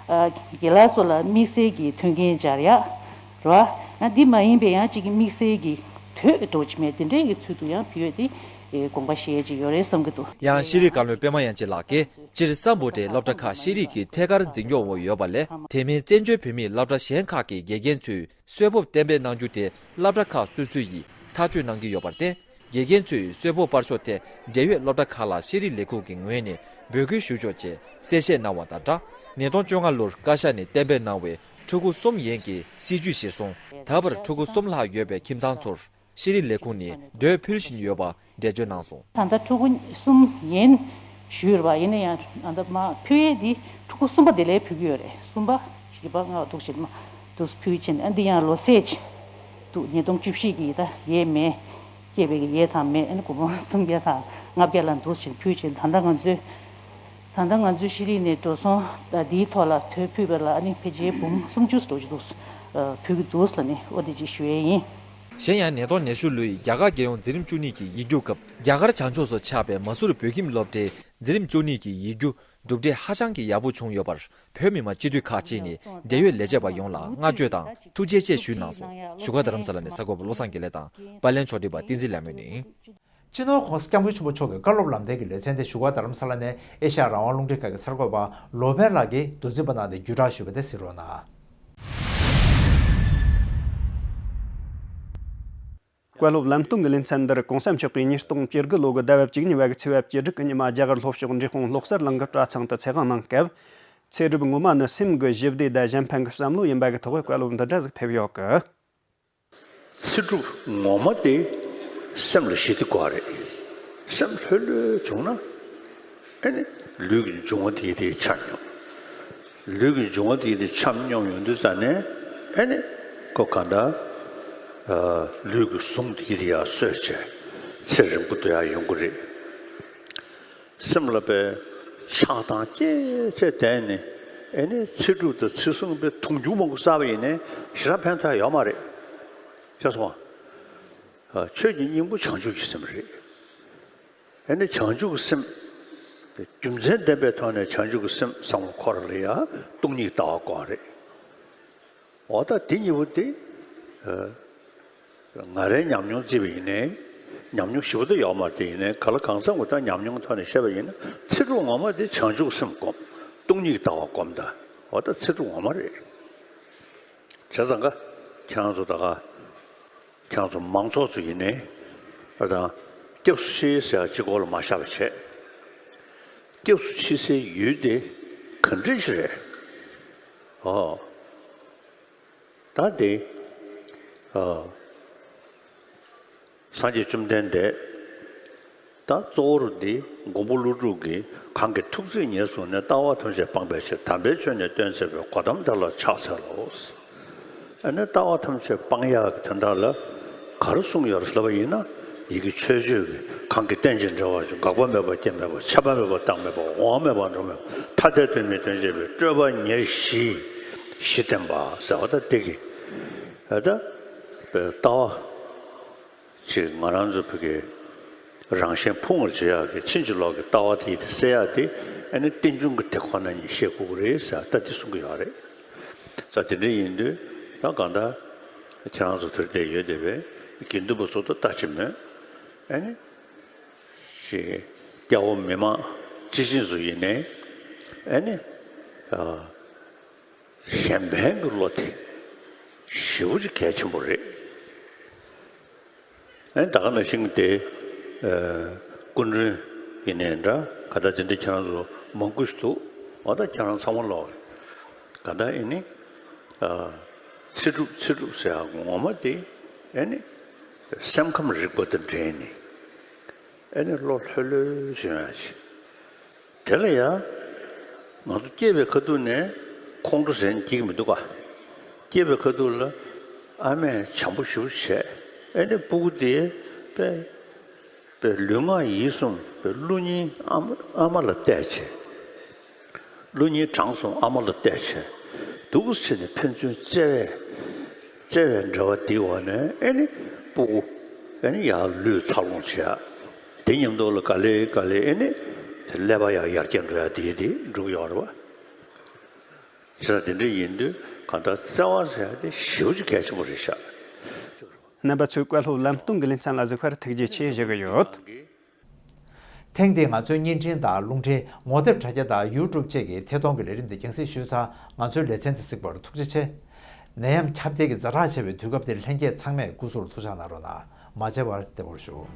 ཨ་རྒན་ལགས་ཚོ་ལ་དམིགས་བསལ་གྱི་མཐུན་རྐྱེན་སྦྱར་ཡ། རེད་བ། ཡང་འདི་མ་ཡིན་པའི་ཡང་གཅིག་གི་དམིགས་བསལ་གྱི་དོད་འགྲོ་ཅི་མེད་དེ་འདྲའི་གི་ཚུལ་དུ་ཡང་ཕུལ་ཡོད་དེ། ཨེ་དགོངས་པ་བཞེས་ཅིག་ཡོད་རེད་བསམ་གྱི་འདུག་ཡང་ཤེས་རིག་བཀའ་བློན་པད་མ་དབྱངས་ཅན་ལགས་ཀྱིས། སྤྱིར་སམ་བྷོ་ཊའི་སློབ་གྲྭ་ཁག་ཤེས་རིག་གི་ཐད་ཀར་འཛིན་སྐྱོང་འོག་ཡོད་པ་ལས། དེ་མིན་བཙན་བྱོལ་བོད་མིའི་སློབ་གྲྭ་གཞན་ཁག་གི་དགེ་རྒན་ཚོས་གསོལ་ཕོགས་གཏན་འབེབས་གནང་རྒྱུ་དེ་སློབ་གྲྭ་ཁག་སོ་སོ་ཡིས་ཐག་གཅོད་གནང་གི་ཡོད་པར་བརྟེན། དགེ་རྒན་ཚོས་གསོལ་ཕོགས་སྤར་ཕྱོགས་ཐད་འབྲེལ་ཡོད་སློབ་གྲྭ་ཁག་ལ་ཤེས་རིག་ལས་ཁུངས་ཀྱི་ངོས་ནས་འབོད་སྐུལ་ཞུ་ཆོག་ཅེས་གསལ་བཤད་གནང་བ་དང་སྦྲགས། ཉིས་སྟོང་བཅོ་ལྔ་ལོར་བཀའ་ཤག་ནས་གཏན་འབེབས་གནང་བའི་ཕྲུ་གུ་གསུམ་ཡན་གྱི་སྲིད་ཇུས་གཞིར་བཟུང་། ད་བར་ཕྲུ་གུ་གསུམ་ལྷག་ཡོད་པའི་ཁྱིམ་ཚང་ཚོར་ཤེས་རིག་ལས་ཁུངས་ནས་འདོད་ཕུལ་བཞིན་ཡོད་པ་འགྲེལ་བརྗོད་གནང་སོང་། ད་ལྟ་ཕྲུ་གུ་གསུམ་ཡན་ཞུས་ཡོད་རེད་པ། ཡིན་ན་ཡང་ད་ལྟ་མ་ཕུལ་ཡས་འདི་ཕྲུ་གུ་གསུམ་པ་དེ་ལས་ཕུལ་གྱི་ཡོད་རེད། གསུམ་པ་བཞི་པ་ལྔ་པ་འདུག་བྱེད་མ་འདུག་ཕུལ་ཕྱིན། ཨ་འདི་ཡང་ལོ་ཚད་ཅིག་འདུག་ཉིས་སྟོང་བཅུ་བཞི་གི་ད་ཡས་མས། སྐྱེས་པའི་ཡས་དང་མས། ཨ་ནི་དགུ་སྟོང་སུམ་བརྒྱ་དང་ལྔ་བརྒྱ་ལ་འདུག་ཕྱིན་ཕུལ་ཕྱིན། ད་ལྟ་ང་ཚོའི་ད་ལྟ་ང་ཚོའི་ཤེས་རིག་ནས་འགྲོ་སོང་ད་འདིའི་ཐོག་ལ་དོད་ཕུལ་བ་ལ་ཨ་ནི་ཕལ་ཆེར་འབུམ་སུམ་ཅུ་འགྲོ་གི་འདུག་ཕུལ་གྱི་འདུག་ལ་ནི་ཨོ་དེ་ཅིག་ཞུ་ཡས་ཡིན། གཞན་ཡང་། ཉིས་སྟོང་ཉི་ཤུ་ལོའི་རྒྱ་གར་རྒྱལ་ཡོངས་འཛིན་རིམ་བཅུ་གཉིས་ཀྱི་ཡིག་རྒྱུགས་སྐབས། རྒྱ་གར་བྱང་ཕྱོགས་སུ་ཆགས་པའི་མ་སུར་བོད་ཁྱིམ་སློབ་གྲྭའི་འཛིན་རིམ་བཅུ་གཉིས་ཀྱི་ཡིག་རྒྱུགས་གྲུབ་འབྲས་ཧ་ཅང་གི་ཡག་པོ་བྱུང་ཡོད་པར། བོད་མི་མང་སྤྱི་འཐུས་ཁག་ཅིག་ནས་འབྲེལ་ཡོད་ལས་བྱེད་པ་ཡོངས་ལ་བསྔགས་བརྗོད་དང་ཐུགས་རྗེ་ཆེ་ཞུས་གནང་སོང་། བཞུགས་སྒར་རྡ་རམ་ས་ལ་ནས་གསར་འགོད་པ་བློ་བཟང་དགེ་ལེགས་དང་། པར་ལེན་ཕྱོགས་སྒྲིག་པ་བསྟན་འཛིན་ལྷ་མོ་ནས་ཡིན། སྤྱི་ནོར་༸གོང་ས་༸སྐྱབས་མགོན་ཆེན་པོ་མཆོག་གི་བཀའ་སློབ་ལམ་སྟོན་གྱི་ལེ་ཚན་དེ་བཞུགས་སྒར་རྡ་རམ་ས་ལ་ནས་ཨེ་ཤ་ཡ་རང་དབང་རླུང་འཕྲིན་ཁང་གི་གསར་འགོད་པ་ལོ་པཎ་ལགས་ཀྱིས་མདོ་འཛིན་པ་གནང་སྟེ་བརྒྱུད་བསྒྲགས་ཞུས་པ་དེ་གཟིགས་རོགས་གནང་། བཀའ་སློབ་ལམ་སྟོན་གྱི་ལེ་ཚན་འདིར་༸གོང་ས་མཆོག་གིས་ཉིས་སྟོང་བཅུ་དགུ་ལོ་གི་ཟླ་བ་བཅུ་གཉིས་པ་གི་ཚེས་པ་བཅུ་དྲུག་གི་ཉི་མ་རྒྱ་གར་ལྷོ་ཕྱོགས་འབྲས་སྤུངས་ལོ་གསར་གླིང་གི་གྲྭ་ཚང་དུ་ཚེ་དབང་གནང་སྐབས། ཚེ་སྒྲུབ་ངོ་མ་ནི་སེམས་ཀྱི་ཞི་བདེ་དང་གཞན་ཕན་གྱི་བསམ་བློ་ཡིན་པ་གི་ཐོག་བཀའ་སློབ་འདི་འདྲ་ཟིག་ཕེབས་ཡོད་གི། ཚེ་སྒྲུབ་ངོ་མ་དེ་ སེམས་ལ་ཞི་བདེ་དགོས་རེད། སེམས་ལྷོད་ལྷོད་བྱུང་ན། ཨེ་ནི། ལུས་ཀྱི་འབྱུང་བ་དེ་དེ་ཆ་སྙོམས། ལུས་ཀྱི་འབྱུང་བ་དེ་དེ་ཆ་སྙོམས་ཡོང་དུས་ཙ་ནས། ཨེ་ནི། ཁོ་གང་ལྟར། ལུས་ཀྱི་ཟུངས་དེ་དེ་ཡར་གསོས་བྱས། ཚེ་རིང་པོ་དེ་ཡར་ཡོང་གི་རེད། སེམས་ལ་པའི་ཆགས་སྡང་སྐྱེས་བྱས་བསྡད་ནས། ཨེ་ནི་ཚེ་སྒྲུབ་དང་ཚེ་སྲུང་པའི་དུང་ཕྱུར་མང་པོ་བསགས་པ་ཡིན་ནའི་ཞེ་དྲག་ཕན་ཐོགས་ཡོད་མ་རེད། ཤེས་སོང་ངས། ཆོས་ཀྱི་སྙིང་པོ་བྱང་ཆུབ་ཀྱི་སེམས་རེད། ཨེ་ནི་བྱང་ཆུབ་ཀྱི་སེམས། རྒྱུ་མཚན་ལྡན་པའི་ཐོག་ནས་བྱང་ཆུབ་ཀྱི་སེམས་བསམ་བློ་འཁོར་ལ་ཡ་སྟོང་ཉིད་ལྟ་བ་དགོས་རེད། འོ་ད་དེ་གཉིས་པོ་དེ། ང་རའི་ཉམས་མྱོང་བརྩིས་པ་ཡིན་ནའི། ཉམས་མྱོང་ཞིབ་པོ་ད་ཡོད་མ་རེད་དེ་ཡིན་ནའི་ག་ལ་གང་འཚམ་གྱི་ད་ཉམས་མྱོང་ཐོག་ནས་བཤད་པ་ཡིན་ན། ཚེ་སྒྲུབ་ངོ་མ་དེ་བྱང་ཆུབ་སེམས་སྒོམ། སྟོང་ཉིད་ལྟ་བ་སྒོམ་ད། འོ་ད་ཚེ་སྒྲུབ་ངོ་མ་རེད། བྱས་ཙང་ཀ། ཁྱེད་རང་ཚོ་ད་ག་ཁྱེད་རང་ཚོ་མང་ཚོགས་ཚོ་ཡིན་ནའི། ཨ་དང་། སྐྱབས་སུ་མཆི་ཟེར་ཡག་གཅིག་པོ་ལ་མ་བཞག་པ་བྱས། སྐྱབས་སུ་མཆི་སའི་ཡུལ་དེ་ག་འདྲ་ཞིག་རེད། ཨོ། ད་དེ། ཨ། སངས་རྒྱས་བཅོམ་ལྡན་འདས། ད་གཙོ་བོར་འདི་མགོན་པོ་ཀླུ་སྒྲུབ་ཀྱིས་གང་གིས་ཐུགས་བརྩེ་ཉེར་བཟུང་ནས། ལྟ་བ་ཐམས་ཅད་སྤང་བའི་ཕྱིར། དམ་པའི་ཆོས་ནི་སྟོན་མཛད་པའི། གོ་ཏམ་དེ་ལ་ཕྱག་འཚལ་ལོ། ཨ་ནི་ལྟ་བ་ཐམས་ཅད་སྤང་ཡག་གི་དོན་དག་ལ་ག་རེ་གསུངས་ཡོད་རེད་ཟེར་ལབ་པ་ཡིན་ན། ཡི་གེ་མཆོད་བརྗོད་ཀྱིས། གང་གིས་རྟེན་ཅིང་འབྲེལ་བར་འབྱུང་། འགག་པ་མེད་པ་སྐྱེ་མེད་པ། ཆད་པ་མེད་པ་རྟག་མེད་པ། འོང་བ་མེད་པ་འགྲོ་མེད་པ། ཐ་དད་དོན་མིན་དོན་བྱེད་པའི། སྤྲོས་པ་ཉེར་ཞི་ཞི་བསྟན་པ་ཟེར་བ་ད་འདི་གི། ཨ་ད། ལྟ་བ། ཅིག་ང་རང་ཚོ་བོད་ཀྱི་རང་གཞན་ཕུང་བར་བྱེད་ཡག་གི་ཕྱིན་ཅི་ལོག་གི་ལྟ་བ་དེ་དེ་སེལ་ཡག་དེ། ཨ་ནི་རྟེན་འབྱུང་གི་དེ་ཁོ་ན་ཉིད་ཤེས་དགོས་ཀྱི་རེད་ཟེར་ད་དེ་གསུང་གི་ཡོད་རེད། ས་དེ་འདྲ་ཡིན་དུས་ད་གང་ལྟར་ཁྱེད་རང་ཚོ་དེར་བསྡད་ཡོད་བསྡད་པའི་དགེ་འདུན་པ་ཚོ་ད་ལྟ་ཅི་མོད། ཨ་ནི་ཞེས་སྐྱ་བོ་མི་མང་སྤྱི་བྱིངས་སུ་ཡིན་ནའི། ཨ་ནི་ཨ། གཞན་ཕན་གྱི་བློ་དེ་ཞེ་པོ་ཅིག་གལ་ཆེན་པོ་རེད། ཨ་ནི་ད་ག་ནང་བཞིན་དེ། ཨ། སྐུ་མགྲོན་ཡིན་ནའི་འདྲ། ག་ད་དེ་འདྲ་ཁྱེད་རང་ཚོ་མང་པོ་ཞིག་འདུག་འོ་ད་ཁྱེད་རང་ཚང་མ་ལོག་ག་ད་ཨེ་ནི། ཨ། ཚེ་སྒྲུབ་ཚེ་སྒྲུབ་ཟེར་ཡག་ངོ་མ་དེ། ཨེ་ནི། སེམས་ཁམས་རིག་པ་དང་འབྲེལ་ནས། ཨེ་ནི་བློ་ལྷོད་ལྷོད་བྱུང་ཡག་ཅིག་དེ་ལ་ཡང་། ང་ཚོ་སྐྱེས་པའི་ཁ་ཐུག་ནས་ཁོང་ཁྲོ་ཟེར་ནས་སྐྱེ་གི་མི་འདུག་ག་སྐྱེས་པའི་ཁ་ཐུག་ལ་ཨ་མས་བྱམས་པོ་ཞེ་པོ་བྱས། ཨེ་ནི་སྤུ་གུ་དེ་དཔེ་དཔེ་ལུས་ངག་ཡིད་གསུམ་དཔེ་བློ་སྙིང་ཨ་མ་ཨ་མ་ལ་གཏད་བྱས། བློ་སྙིང་བྲང་གསུམ་ཨ་མ་ལ་གཏད་བྱས། འདུག་སེ་བྱས་ནས་ཕན་ཚུན་བརྩེ་བས། བརྩེ་བའི་འབྲེལ་བ་འདིའི་འོག་ནས་ཨེ་ནི་སྤུ་གུ་ཨེ་ནི་ཡར་ལུས་འཚར་ལོངས་བྱེད་ཡ། དེ་མཉམ་དུ་ལ་ག་ལེ་ག་ལེ་ཨེ་ནི་དེ་ཀླད་པ་ཡང་ཡར་རྒྱས་འགྲོ་ཡ་དེ་དེ་འགྲོ་གི་ཡོད་རེད་བ། བྱས་ཙང་དེ་འདྲ་ཡིན་དུས་གང་ལྟར་བརྩེ་བ་ཟེར་ཡ་དེ་ཞེ་པོ་ཅིག་གལ་ཆེན་པོ་རེད་ཤག་རྣམ་པ་ཚོས་བཀའ་སློབ་ལམ་སྟོན་གྱི་ལེ་ཚན་ལ་གཟིགས་པར་ཐུགས་རྗེ་ཆེ་ཞུ་གི་ཡོད། ཐེངས་འདིའི་ང་ཚོའི་བརྙན་འཕྲིན་དང་རླུང་འཕྲིན་ངོ་དེབ་དྲ་རྒྱ་དང་ཡུ་ཊུབ་བཅས་ཀྱི་ཐད་གཏོང་གི་ལས་རིམ་འདི་རྒྱང་སྲིང་ཞུས་ཚར། ང་ཚོའི་ལེ་ཚན་འདི་གཟིགས་པར་ཐུགས་རྗེ་ཆེ། ནད་ཡམས་ཁྱབ་གདལ་གྱི་ཛ་དྲག་ཆེ་བའི་དུས་སྐབས་འདིར་ལྷན་རྒྱས་ཚང་མས་སྐུ་གཟུགས་ལ་ཐུགས་ཅག་གནང་རོགས་གནང་། མ་བརྗེད་པར་བདེ་པོར་བཞུགས།